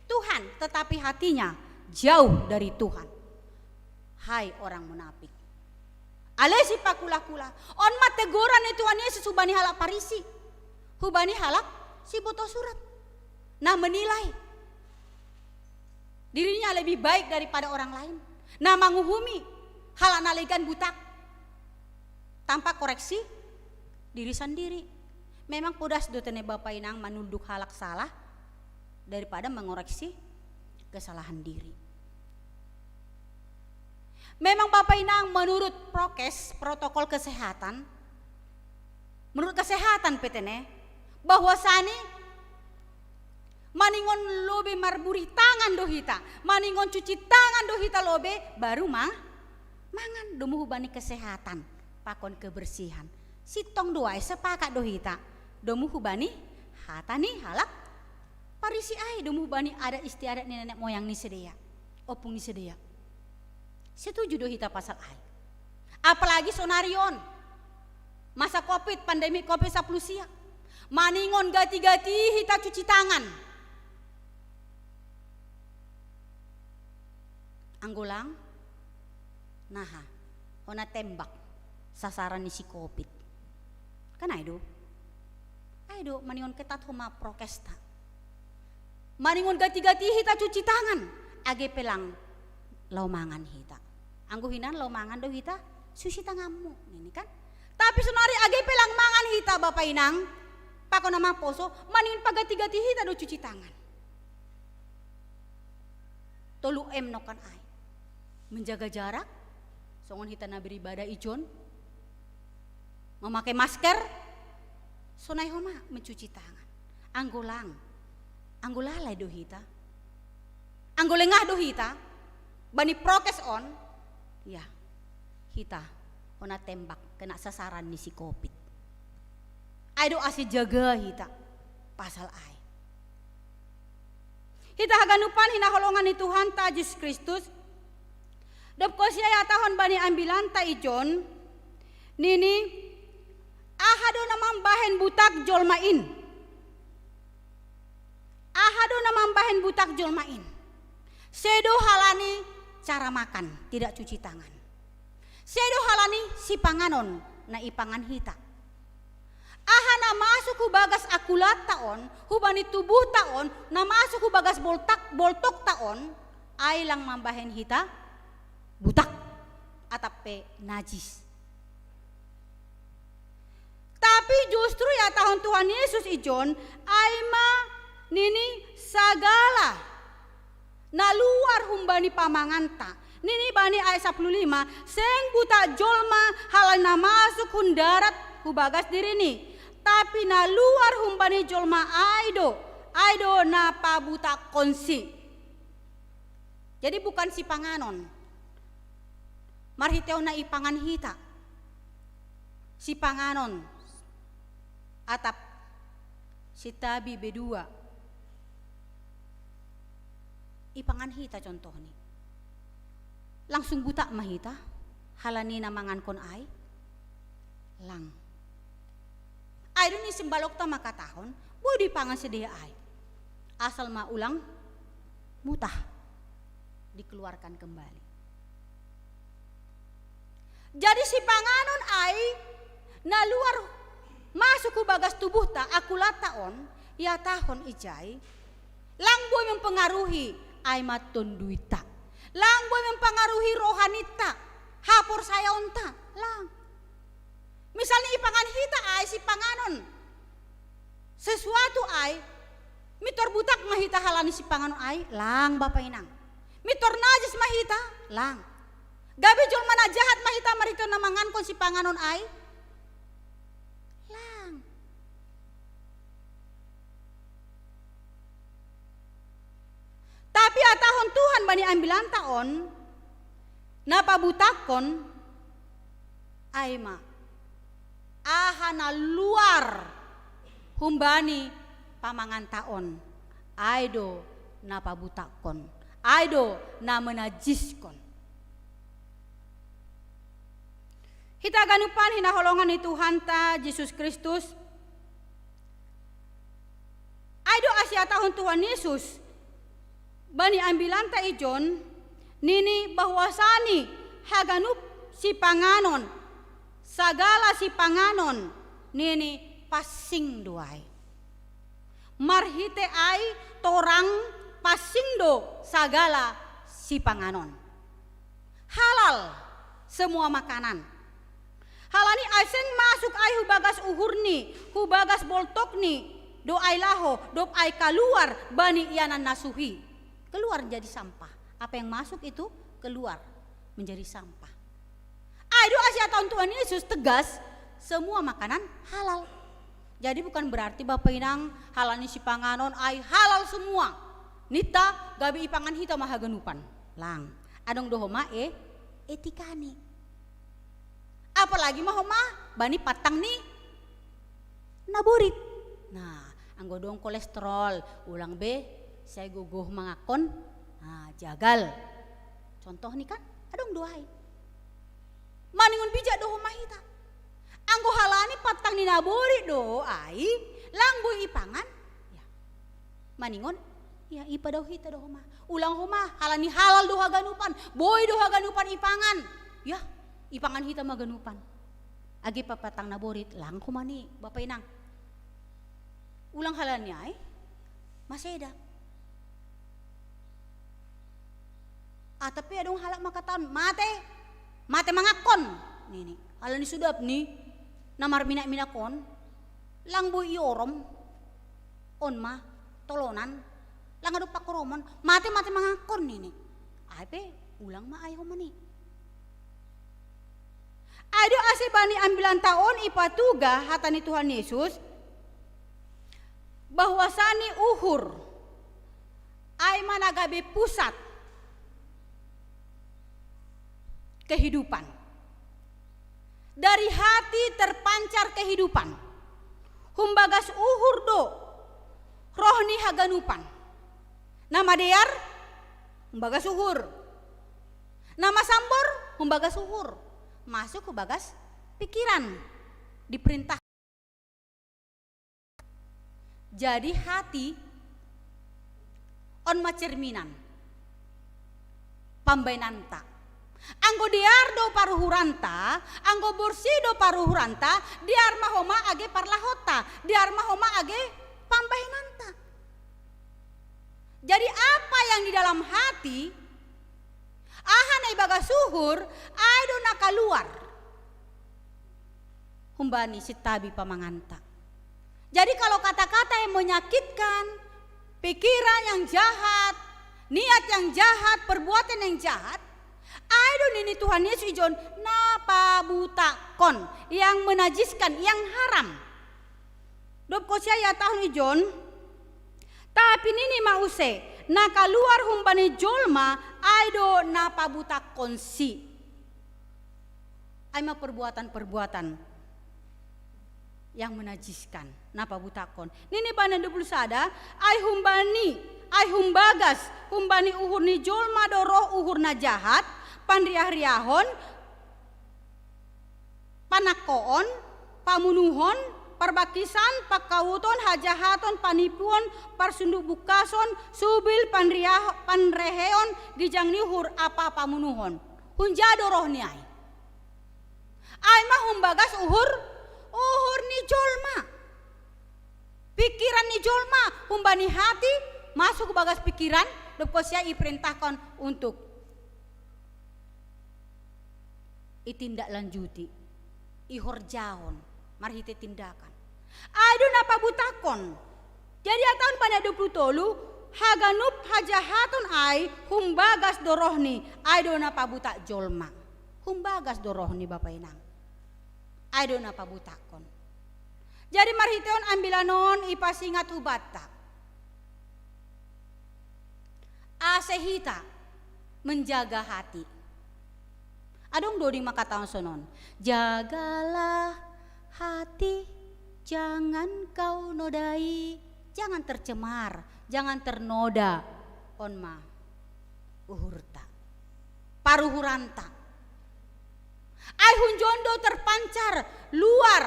Tuhan, tetapi hatinya jauh dari Tuhan. Hai orang munafik. Ale sipakulah-kulah. On ma teguran ni Tuhan Yesus hubani halak Parisi, hubani halak sibotoh surat, na menilai dirinya lebih baik daripada orang lain, na manguhumi halak na legan butak tanpa koreksi diri sandiri. Memang podas do tene bapa inang manulduk halak salah daripada mengoreksi kesalahan diri. Memang bapa inang, menurut prokes, protokol kesehatan, menurut kesehatan pe tene, bahwasani maningon lobe marburi tangan do hita, maningon cuci tangan do hita lobe, baru ma mangan, domu hubani kesehatan pakon kebersihan. Sintong do ai sepakat do hita, domu hubani hata ni halak Parisi ai, domu hubani adat istiadat ni nenek moyang ni sidea, ompung ni sidea. Setuju do hita pasal ai. Apalagi sonari on, masa covid, pandemi covid sapuluh sia. Maningon gati-gati hita cuci tangan. Anggo lang, naha, hona tembak sasaran ni si covid. Kan ai do. Ai do, maningon ketat homa prokesta. Maningon gati-gati hita cuci tangan. Age pe lang laho mangan hita. Anggo hinan laho mangan do hita, susi tanganmu, nini kan. Tapi sonari age pe lang mangan hita bapa inang, pakon na maposo, maningon pagati-gati hita do cuci tangan. Tolu M nongkan ai. Menjaga jarak, songon hita na beribadah ijon, memakai masker, sonai homa mencuci tangan. Anggo lang, anggo lalai do hita, anggo lengah do hita bani prokes on, ya, hita hona tembak, kena sasaran ni si covid. Ai do ase jaga hita pasal ai. Hita haganupan hinaholongan ni Tuhanta Jesus Kristus, dob konsi ai hatahon bani ambilanta ijon, nini, aha do na mambahen butak jolma in? Aha do na mambahen butak jolma in? Sedo halani cara makan, tidak cuci tangan. Sedo halani sipanganon na ipangan hita. Aha na masuk hu bagas akulanta on, hubani tubuhta on, na masuk hu bagas boltak, boltokta on, ai lang mambahen hita butak atap pe najis. Tapi justru ihatahon Tuhan Yesus ijon, ai ma nini sagala na luar humbani pamanganta. Nini bani ayat sapuluh lima, seng butak jolma halani na masuk hun darat hu bagas dirini, tapi na luar humbani jolma ai do, ai do na pabutakkonsi. Jadi bukan sipanganon. Marhitehon na ipangan hita, sipanganon atap sitabi B dua ipangan hita contohni. Langsung butak ma hita halani na mangankon ai? Lang. Ai do ni simbalokta mangkatahon, boi do ipangan sidea ai. Asal ma ulang mutah, dikeluarkan kembali. Jadi sipanganon ai na luar masuk hu bagas tubuhta, akulanta on, ihatahon ijai, lang boi mempengaruhi ai ma tonduita. Lang boi mempengaruhi rohaninta. haporsayaonta, lang. Misalnya ipangan hita ai sipanganon sesuatu ai, mitor butak ma hita halani sipanganon ai, lang bapa inang. Mitor najis ma hita, lang. Gabe jolma na jahat ma hita marhite na mangankon sipanganon ai, lang. Tapi atahon Tuhan bani ambilanta on, na pabutakkon ai ma aha na luar humbani pamanganta on, ai do na pabutakkon, ai do na menajiskon. Hita ganupan hinaholongan ni Tuhanta Jesus Kristus, ai do asi atahon Tuhan Yesus bani ambilanta ijon, nini bahwasani haganup sipanganon, sagala sipanganon, nini, pansing do ai. Marhite ai torang pansing do sagala sipanganon. Halal semua makanan. Halani ai seng masuk ai hubagas uhurni, hubagas boltokni do ai laho, dob ai kaluar bani ianan na suhi. Keluar jadi sampah. Apa yang masuk itu keluar menjadi sampah. Ai do asi atahon Tuhan Yesus tegas, semua makanan halal. Jadi bukan berarti bapa inang halani sipanganon ai halal semua. Ninta gabe ipangan hita ma haganupan. Lang. Adong do homa e, etikani. Apalagi ma homa bani patang ni naborit. Nah, anggo dong kolesterol, ulang be sai gogoh mangankon, nah, jagal. Contoh ni kan, adong do ai. Maningon bijak do homa hita. Anggo halani patang ni naborit do ai, lang boi ipangan, ya. Maningon, ya, ipadao hita do homa. Ulang homa, halani halal do haganupan, boi do haganupan ipangan. Ya, ipangan hita ma haganupan. Age pe patang naborit, lang homa ni bapa inang. Ulang halani ai maseda. Atap pe adong halak mangkatahon, mate, mate mangankon, nini. Halani sudapni na marminak-minak on, lang boi iorom, on ma tolonan, lang adong pangkoromon, mate, mate mangankon, nini. Ai pe ulang ma ai homa ni. Ai do asi bani ambilanta on ipatuga hata ni Tuhan Yesus, bahwasani uhur ai ma na gabe pusat kehidupan. Dari hati terpancar kehidupan. Humbagas uhur do roh ni haganupan. Na madear humbagas uhur. Na masambor humbagas uhur. Masuk hubagas pikiran. Diperintah. Jadi hati on ma cerminan pambaenanta. Anggo dear do paruhuranta, anggo borsih do paruhuranta, dear ma homa age parlahonta, dear ma homa age pambaenanta. Jadi apa yang di dalam hati, aha na ibagas uhur, ai do na kaluar humbani sintabi pamanganta. Jadi kalau kata-kata yang menyakitkan, pikiran yang jahat, niat yang jahat, perbuatan yang jahat, ai do nini Tuhan Yesus ijon na pabutakkon, yang menajiskan, yang haram. Dob kosiai atahon ijon, tapi nini ma use, na kaluar humbani jolma ai do na pabutakkon si. Ai ma perbuatan-perbuatan yang menajiskan, na pabutakkon. Nini bana dua puluh sada, ai humbani, ai humbagas, humbani uhur ni jolma do roh uhur na jahat, panriah-riahon, panangkoon, pamunuhon, parbakisan, pangkauton, hajahaton, panipuon, parsundut bungkason, subil, panriah, panreheon, ginjang ni uhur, ampa pamunuhon. Hunja do roh ni ai. Ai ma humbagas uhur, uhur ni jolma. Pikiran ni jolma, humbani hati, masuk bagas pikiran, dob kosiai iperintahkon untuk Itindak lanjuti, ihorjahon marhite tindakan. Ai do na pabutakon. Jadi ataon bani ayat dua puluh tolu, haganup hajahaton ai humbagas do rohni, ai do na pabutak jolma. Humbagas do rohni, bapa inang. Ai do na pabutakon. Jadi marhite on ambilan on ipasingat hubanta ase hita menjaga hati. Adong do ding mangkatahon sonon, jagalah hati, jangan kau nodai, jangan tercemar, jangan ternoda. On ma uhurta, paruhuranta. Ai hunjon do terpancar luar,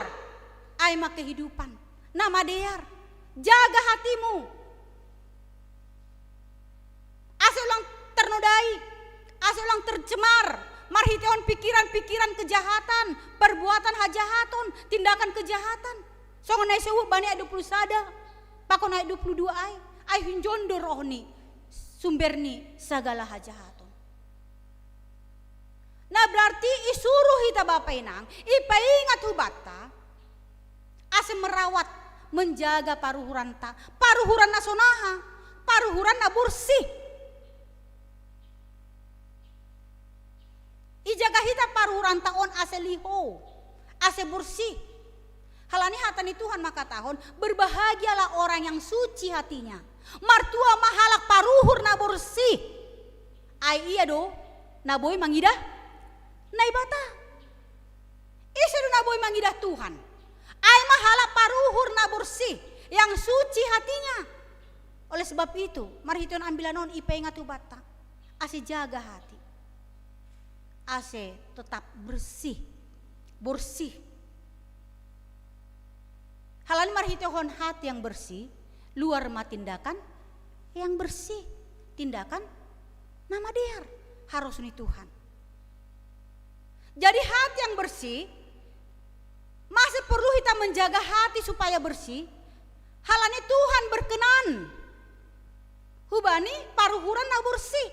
ai ma kehidupan na madear. Jaga hatimu ase ulang ternodai, ase ulang tercemar marhitehon pikiran-pikiran kejahatan, perbuatan hajahaton, tindakan kejahatan. Songon na isobut bani ayat dua puluh sada pakon ayat dua puluh dua ai, ai hunjon do rohni, sumber ni sagala hajahaton. Nah, berarti isuruh hita bapa inang, ipaingat hubanta ase merawat, menjaga paruhuranta, paruhuran na sonaha, paruhuran na borsih. Ijaga hita paruhuranta on ase liho, ase borsih. Halani hata ni Tuhan mangkatahon, berbahagialah orang yang suci hatinya. Martua ma halak paruhur na borsih. Ai ia do na boi mangidah Naibata. Ise do na boi mangidah Tuhan? Ai ma halak paruhur na borsih, yang suci hatinya. Oleh sebab itu, marhitehon ambilan on ipaingat hubanta ase jaga hati, ase tetap bersih, borsih. Halani marhitehon hati yang bersih, luar ma tindakan yang bersih, tindakan na madear, harus ni Tuhan. Jadi hati yang bersih, mase perlu hita menjaga hati supaya bersih? Halani Tuhan berkenan hubani paruhuran na borsih.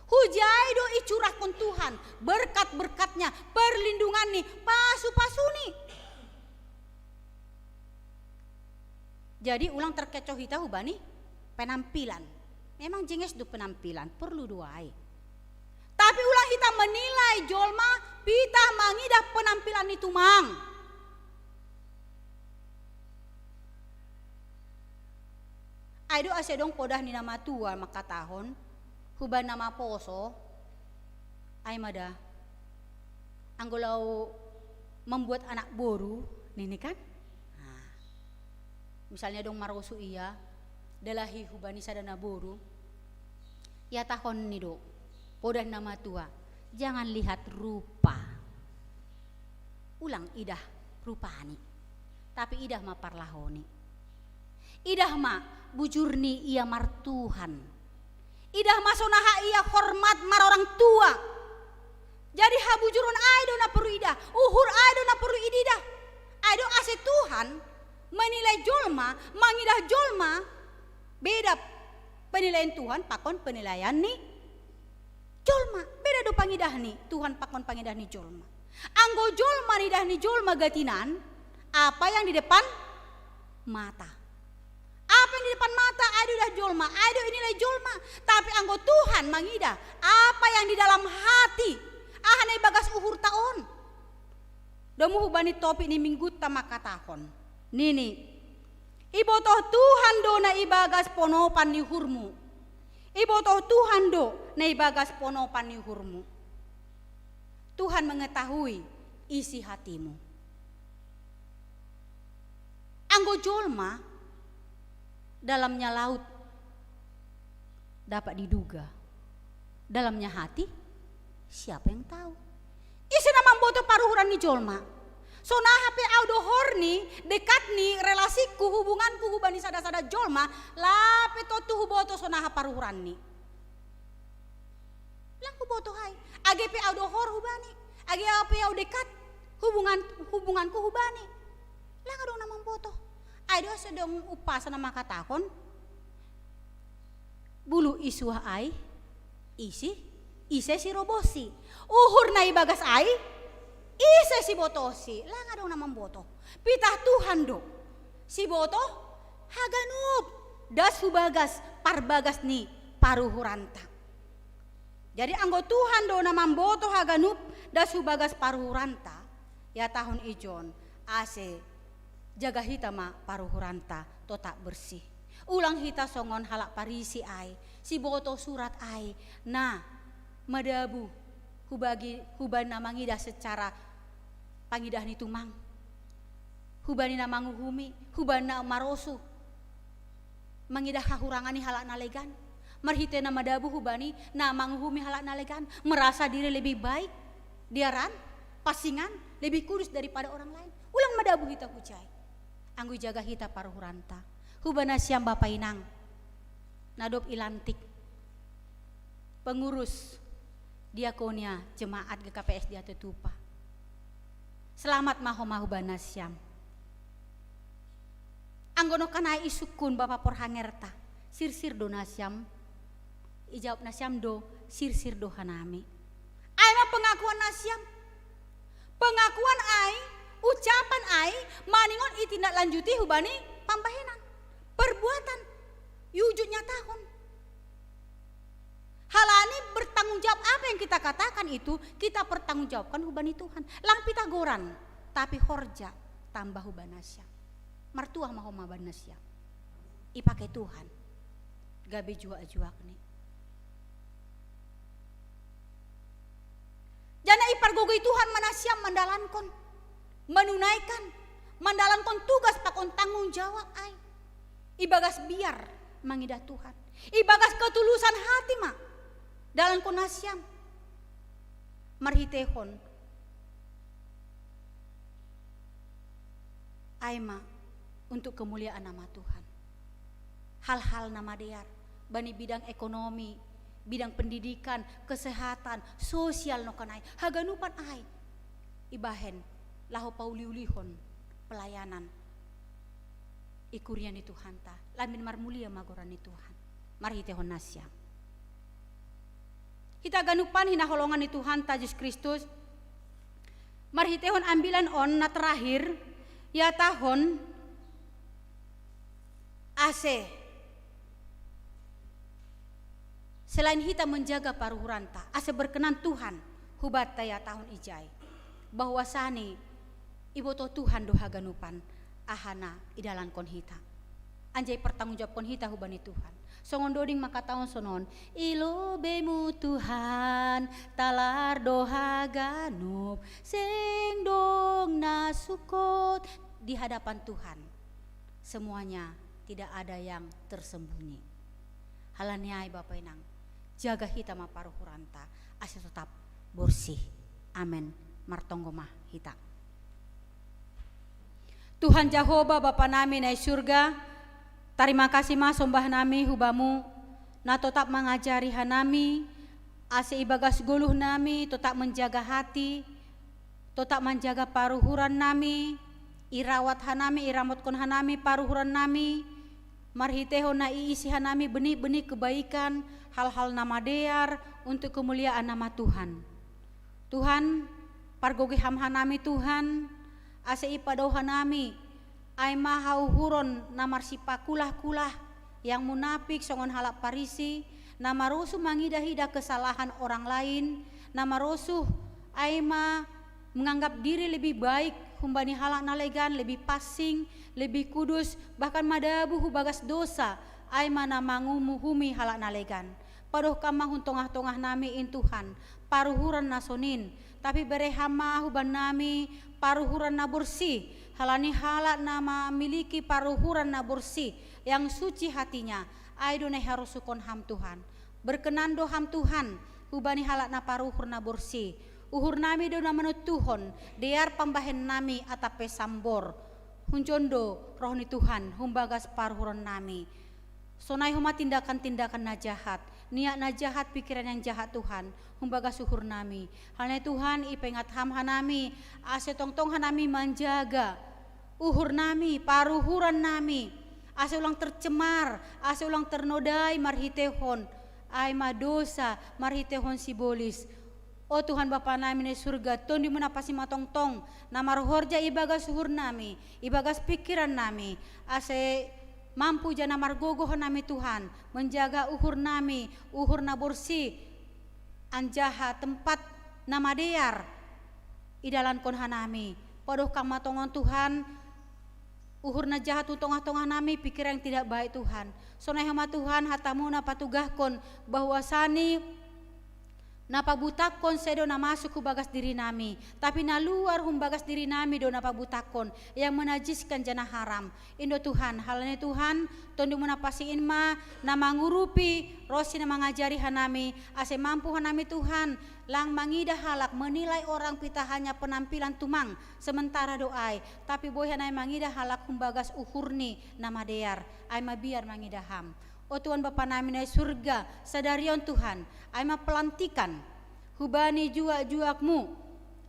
Hujai do icurahkon Tuhan berkat-berkatnya, perlindunganni, pasu-pasuni. Jadi ulang terkecoh hita hubani penampilan. Memang jenges do penampilan, perlu do ai. Tapi ulang hita menilai jolma, pitah mangidah penampilanni tumang. Ai do ase adong podah ni na matua mangkatahon, hubani na maposo, ai ma da, anggo laho membuat anak boru, nini kan? Nah, misalnya adong marosu ia, dalahi hubani sada na boru, ihatahonni do podah na matua, jangan lihat rupa. Ulang idah rupani, tapi idah ma parlahoni. Idah ma bujurni ia martuhan. Idah ma sonaha ia hormat marorang tua. Jadi habujuron ai do na perlu idah, uhur ai do na perlu ididah. Ai do ase Tuhan menilai jolma, mangidah jolma, beda penilaian Tuhan pakon penilaian ni jolma. Beda do pangidah ni Tuhan pakon pangidah ni jolma. Anggo jolma nidah ni jolma gatinan apa yang di depan mata. Apa yang di depan mata ai do idah jolma, ai do inilai jolma. Tapi anggo Tuhan mangidah apa yang di dalam hati, aha na ibagas uhurta on. Domu hubani topik ni minggunta mangkatahon, nini, ibotoh Tuhan do na ibagas ponopan ni uhurmu. Ibotoh Tuhan do na ibagas ponopan ni uhurmu. Tuhan mengetahui isi hatimu. Anggo jolma, dalamnya laut dapat diduga, dalamnya hati siapa yang tahu? Ise na mamboto paruhuran ni jolma? Sonaha pe au dohor ni, dekat ni, relasingku, hubunganku hubani sada-sada jolma, lape tontu huboto sonaha paruhuranni. Lang huboto ai. Age pe au dohor hubani, age au pe au dekat hubungan, hubunganku hubani, lang adong na mamboto. Ai do ase adong umpasa na mangkatahon, bulu isuah ai, isi, ise sirobohsi. Uhur na ibagas ai, ise sibotosi? Lang adong na mamboto. Pitah Tuhan do. Siboto haganup das hubagas parbagas ni paruhuranta. Jadi anggo Tuhan do na mamboto haganup das hubagas paruhuranta, ihatahon ijon ase jaga hita ma paruhuranta totap bersih. Ulang hita songon halak Parisi ai, siboto surat ai, na madabu hubagi, hubani na mangidah secara pangidah ni tumang, hubani na manguhumi, hubani na marosuh mangidah hahurangan ni halak na legan. Marhite na madabu hubani na manguhumi halak na legan, merasa diri lebih baik, diaran, pasingan, lebih kudus daripada orang lain. Ulang madabu hita hujai. Anggo ijaga hita paruhuranta, huba nasiam bapa inang na dob ilantik pengurus diakonia jemaat G K P S di Atutupa. Selamat ma homa huba nasiam. Anggo nongkan ai isungkun bapa porhangerta, sirsir do nasiam? Ijawab nasiam do, sirsir do hanami. Ai ma pengakuan nasiam. Pengakuan ai, ucapan ai, maningon itindaklanjuti hubani pambahenan, perbuatan, iujut nyatahon. Halani bertanggung jawab apa yang kita katakan itu, kita pertanggungjawabkan hubani Tuhan. Lang pitah goran, tapi horja tambah huba nasiam. Martuah ma homa huba nasiam. Ipake Tuhan gabe juak-juakni. Janah ipargogoi Tuhan ma nasiam mandalankon, manunaikan, mandalankon tugas pakon tanggung jawab ai. Ibagas biar mangidah Tuhan, ibagas ketulusan hati ma dalankon nasiam. Marhitehon ai ma untuk kemuliaan nama Tuhan. Hal-hal na madear bani bidang ekonomi, bidang pendidikan, kesehatan, sosial nongkan ai, haganupan ai ibahen laho pauliulihon pelayanan i kuria ni Tuhanta, lambin marmulia ma goran ni Tuhan marhitehon nasiam. Hita ganupan hinaholongan ni Tuhanta Jesus Kristus, marhitehon ambilan on na terakhir, ihatahon ase selain hita menjaga paruhuranta, ase berkenan Tuhan hubanta ihatahon ijai, bahwasani iboto Tuhan do haganupan aha na idalankon hita, anjaha ipertanggungjawabkon hita hubani Tuhan. Songon doding mangkatahon sonon, i lobeimu Tuhan, talar do haganup, seng dong na sukot di hadapan Tuhan. Semuanya, tidak ada yang tersembunyi. Halani ai bapa inang, jaga hita ma paruhuranta ase totap borsih. Amen. Martonggo ma hita. Tuhan Jahowa Bapa nami na i surga, tarima kasih ma sombah nami hu Bamu, na totap mangajari hanami, ase ibagas goluh nami totap manjaga hati, totap manjaga paruhuran nami, irawat hanami, iramotkon hanami paruhuran nami, marhitehon na iisi hanami benih-benih kebaikan, hal-hal na madear untuk kemuliaan nama Tuhan. Tuhan, pargogoi Ham hanami Tuhan, ase ipadao hanami, ai ma hauhuron na marsipakulah-kulah, yang munapik songon halak Parisi, na marosuh mangidah-idah kesalahan orang lain, na marosuh ai ma menganggap diri lebih baik humbani halak na legan, lebih pansing, lebih kudus, bahkan madabu hu bagas dosa, ai ma na manguhumi halak na legan. Padoh Kam ma hun tongah-tongah nami in Tuhan, paruhuran na sonin, tapi bere Ham ma huban nami paruhuran na borsih, halani halak na mamiliki paruhuran na borsih, yang suci hatinya, ai do na iharosuhkon Ham Tuhan. Berkenan do Ham Tuhan, hubani halak na paruhur na borsih. Uhur nami do na manontuhon, dear pambahen nami atap pe sambor. Hunjon do roh ni Tuhan, humbagas paruhuran nami. Sonai homa tindakan-tindakan na jahat, niat na jahat, pikiran yang jahat Tuhan, humbagas uhur nami. Halani Tuhan, ipengat Ham hanami, ase tongtong hanami manjaga uhur nami, paruhuran nami, ase ulang tercemar, ase ulang ternodai marhitehon ai ma dosa, marhitehon sibolis. O Tuhan Bapa nami na i surga, Tonduy Muna pasi matongtong, na marhorja ibagas uhur nami, ibagas pikiran nami, ase mampu ja na margogoh nami Tuhan, menjaga uhur nami, uhur na borsi, anjaha tempat na madear idalankon hanami. Padohkang ma tongon Tuhan, uhur na jahat tu tongah-tongah nami, pikiran yang tidak baik Tuhan. Sonai homa Tuhan, hatamu na patugahkon bahwasani na pabutakkon sedo na masuk hu bagas diri nami, tapi na luar hum bagas diri nami do na pabutakkon, yang menajiskan ja na haram. Indo Tuhan, halani Tuhan, Tondumu na pasi in ma na mangurupi, ronsi na mangajari hanami, ase mampu hanami Tuhan, lang mangidah halak, menilai orang pita hanya penampilan tumang sementara do ai, tapi boi hanami mangidah halak hum bagas uhurni na madear, ai mabiar mangidah Ham. O Tuhan Bapa nami na i surga, sadari on Tuhan, ai ma pelantikan hubani juak-juakmu,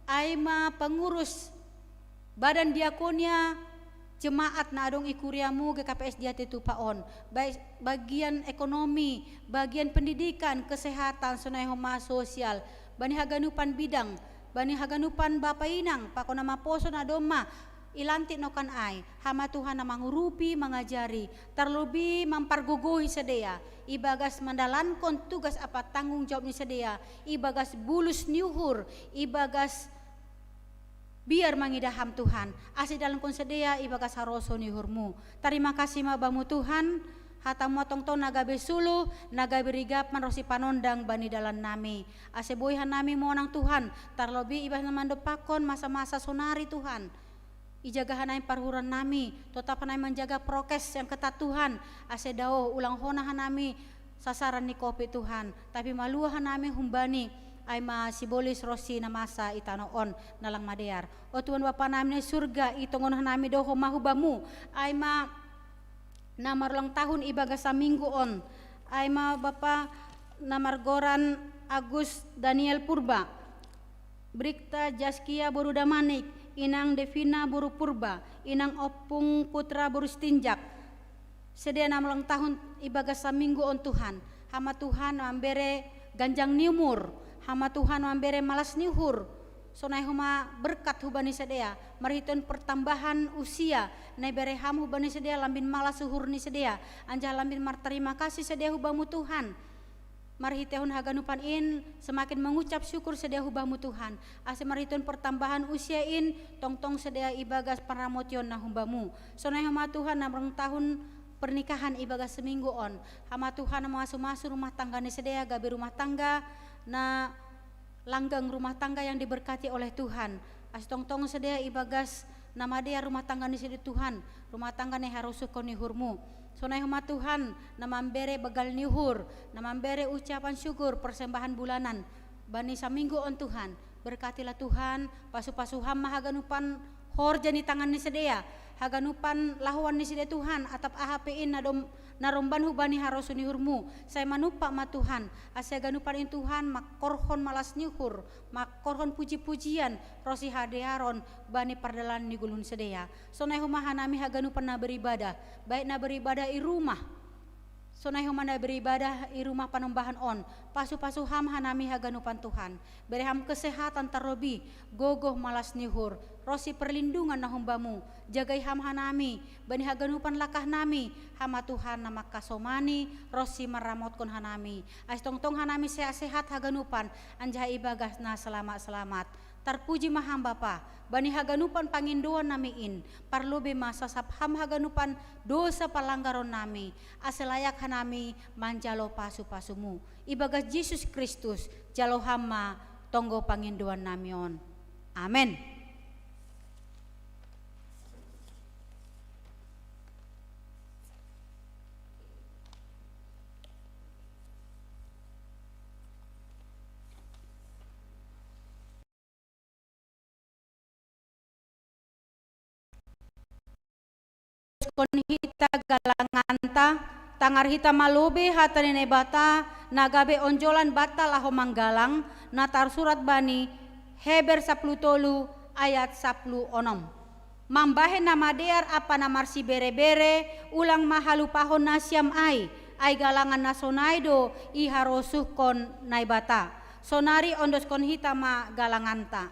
ai ma pengurus badan diakonia jemaat na adong i kuriamu G K P S Diatitupa on, baik bagian ekonomi, bagian pendidikan, kesehatan, sonai homa sosial, bani haganupan bidang, bani haganupan bapa inang, pakon na maposo na domma ilantik nokan ai, Ham ma Tuhan na mangurupi, mangajari, tarlobi mampargogohi sidea, ibagas mandalankon tugas ampa tanggung jawab ni sidea, ibagas bulus ni uhur, ibagas biar mangidah Ham Tuhan, ase idalankon sidea ibagas harosuh ni uhurmu. Tarima kasih ma Bamu Tuhan, hatamu tongtong na gabe suluh, na gabe rigap manronsi panondang bani dalan nami. Ase boi hanami monang Tuhan, tarlobi ibagas na mandompakkon masa-masa sonari Tuhan. Ijaga hanami parhuran nami, totap hanami manjaga prokes yang ketat Tuhan, ase dao ulang hona hanami sasaran ni covid Tuhan, tapi malua hanami humbani, ai ma sibolis ronsi na masa i tano on na lang madear. O Tuhan Bapa nami na i surga, itongon hanami do homa hu Bamu, ai ma na marulang tahun ibagas saminggu on, ai ma bapa na margoran Agus Daniel Purba, Brikta Jaskia boru Damanik, inang Devina boru Purba, inang Ompung Putra boru Sitinjak. Sidea na marulang tahun ibagas saminggu on Tuhan. Ham ma Tuhan na mambere ganjang ni umur, Ham ma Tuhan na mambere malas ni uhur, sonai homa berkat hubani sidea, marhitehon pertambahan usia na ibere Ham hubani sidea, lambin malas uhur ni sidea, anjaha lambin martarima kasih sidea hu Bamu Tuhan. Marhitehon haganupan in semakin mengucap syukur sidea hu Bamu Tuhan, ase marhitehon pertambahan usia in tongtong sidea ibagas panramotion na hum Bamu. Sonai homa Tuhan na marulang tahun pernikahan ibagas saminggu on, Ham ma Tuhan na mamasu-masu rumah tangga ni sidea gabe rumah tangga na langgeng, rumah tangga yang diberkati oleh Tuhan. Ase tongtong sidea ibagas na madear rumah tangga ni sidea Tuhan, rumah tangga na iharosuhkon ni uhurmu. Sonai homa Tuhan na mambere begal ni uhur, na mambere ucapan syukur, persembahan bulanan bani saminggu on Tuhan. Berkatilah Tuhan, pasu-pasu Ham ma haganupan horja ni tangan ni sidea, haganupan lahoan ni sidea Tuhan, atap aha pe in na dom na romban hubani harosuh ni uhurmu, sai manumpak ma Tuhan, ase haganupan in Tuhan mangkorhon malas ni uhur, mangkorhon puji-pujian, ronsi hadearon bani pardalanan ni ngolu ni sidea. Sonai homa hanami haganupan na beribadah, baik na beribadah i rumah, sonai homa na beribadah i rumah panumbahan on, pasu-pasu Ham hanami haganupan Tuhan. Bere Ham kesehatan tarlobi, gogoh malas ni uhur, ronsi perlindungan na hum Bamu, jagai Ham hanami, bani haganupan langkah nami, Ham ma Tuhan na mangkasomani, ronsi maramotkon hanami. Ase tongtong hanami sehat-sehat haganupan, anjaha ibagas na selamat-selamat. Tarpuji ma Ham Bapa, bani haganupan pangindoan nami in, parlobei ma sasap Ham haganupan dosa palanggaron nami, ase layak hanami manjalo pasu-pasumu. Ibagas Jesus Kristus, jalo Ham ma tonggo pangindoan nami on. Amen. Kon hita galanganta, tangar hita ma lobei hata ni Naibata, na gabe onjolan banta laho manggalang, na tarsurat bani Heber sapuluh tolu ayat sapuluh onom. Mambahen na madear ampa na marsibere-bere, ulang ma halupahon nasiam ai, ai galangan na sonai do iharosuhkon Naibata. Sonari ondoskon hita ma galanganta.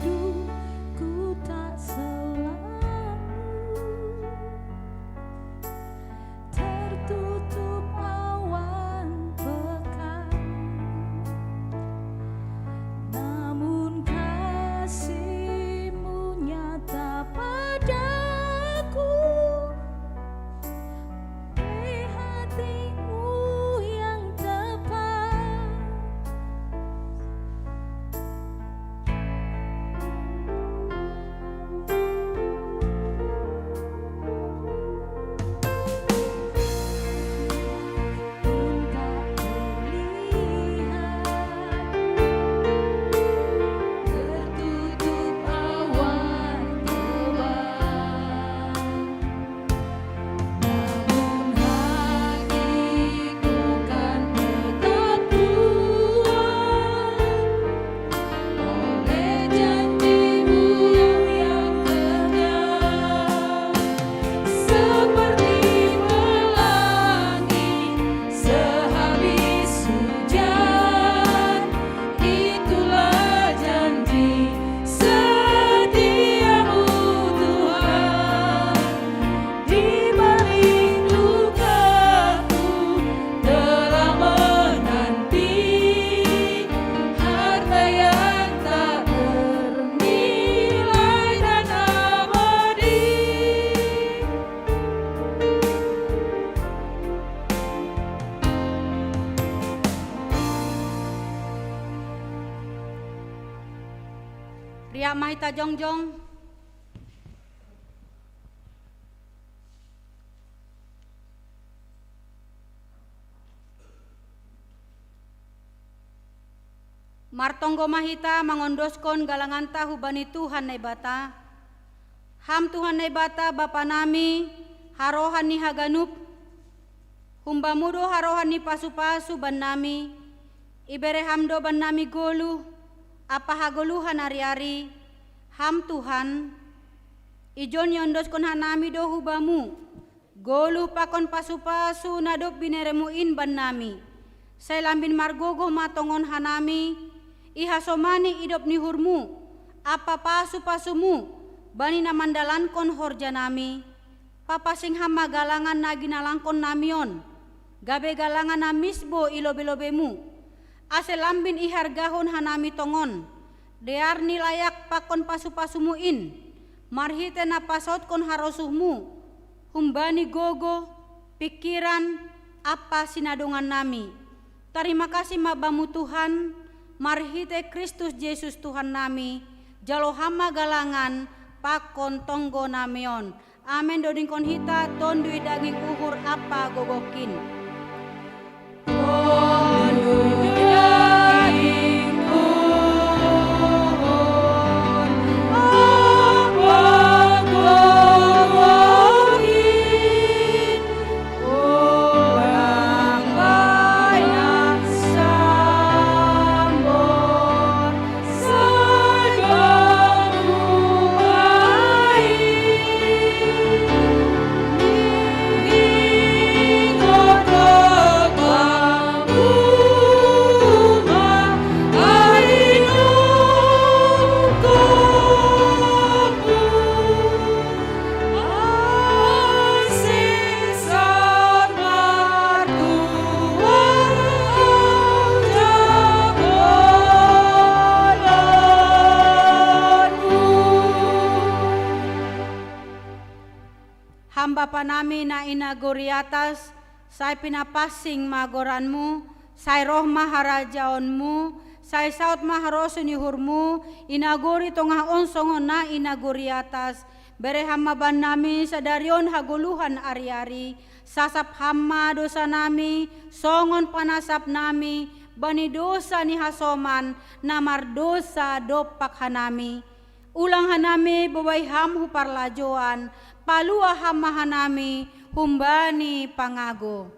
Hidupku tak selalu tertutup awan pekan, namun kasihmu nyata padaku. Hatimu yang tepat. Pun tak terlihat, tertutup awan tebal. Namun hatiku kan tetap kuat oleh janjimu yang kekal. Seperti pelangi sehabis hujan, itulah janji setiamu, Tuhan. Di balik lukaku telah menanti harta yang tak ternilai dan abadi. Riap ma hita jongjong. Martonggo ma hita mangondoskon galanganta hubani Tuhan Naibata. Ham Tuhan Naibata, Bapa nami, harohan ni haganup, hum-Bamu do harohan ni pasu-pasu bannami, ibere Ham do bannami goluh ampa hagoluhan ari-ari. Ham Tuhan, ijon iondoskon hanami do hu-Bamu goluh pakon pasu-pasu na dob binereMu in bannami, sai lambin margogoh ma tongon hanami ihasomani idop ni uhurMu ampa pasu-pasuMu bani na mandalankon horjanami. Papasing Ham ma galangan na ginalangkonnami on, gabe galangan na misbo i lobe-lobeMu, ase lambin ihargahon hanami tongon dear ni layak pakon pasu-pasuMu in, marhitei na pasaudkon harosuhMu humbani gogoh, pingkiran ampa sinadongannami. Tarima kasih ma Bamu Tuhan, marhitei Kristus Jesus Tuhannami, jalo Ham ma galangan pakon tonggonami on. Amen. Dodingkon hita, tonduy daging, uhur ampa gogohkin. Bapa nami na i nagori atas, sai pinapansing ma goranmu, sai roh ma harajaonmu, sai saut ma harosuh ni uhurmu, i nagori tongah on songon na i nagori atas. Bere Ham ma bannami sadari on hagoluhan ari-ari, sasap Ham ma dosa nami, songon panasap nami bani dosa ni hasoman na mardosa dompak hanami. Ulang hanami bobai Ham hu parlajouan, palua Ham ma hanami humbani pangago.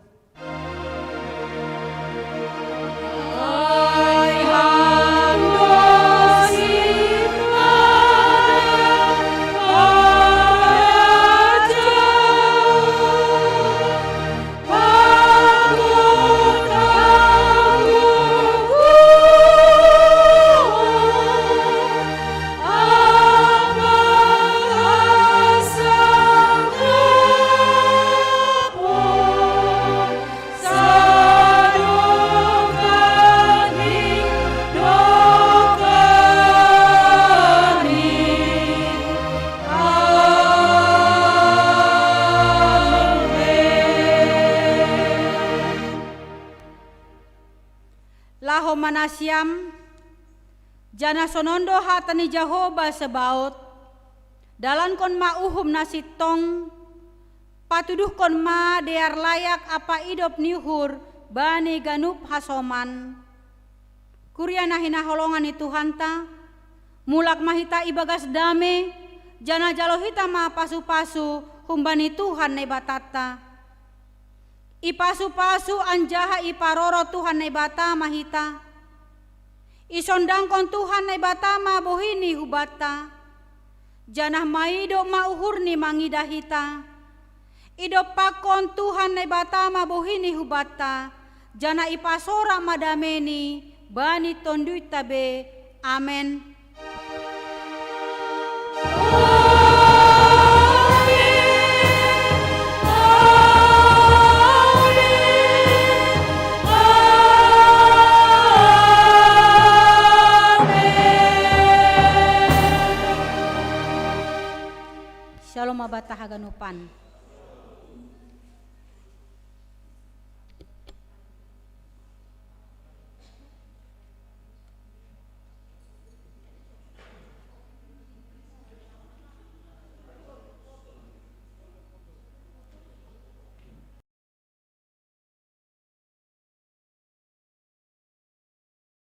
Laho ma nasiam, janah sonon do hata ni Jahowa Sebaot: Dalankon ma uhum na sintong, patuduhkon ma dear layak ampa idop ni uhur bani ganup hasoman. Kuria na hinaholongan ni Tuhanta, mulak ma hita ibagas dame, janah jalo hita ma pasu-pasu humbani Tuhan Naibatanta. Ipasu-pasu anjaha iparoro Tuhan Naibata ma hita. Isondangkon Tuhan Naibata ma bohini hubanta, janah maidop ma uhurni mangidah hita. Idompakkon Tuhan Naibata ma bohini hubanta, janah ipasorak ma dameni bani tondunta be. Amen. Shalom ma banta haganupan.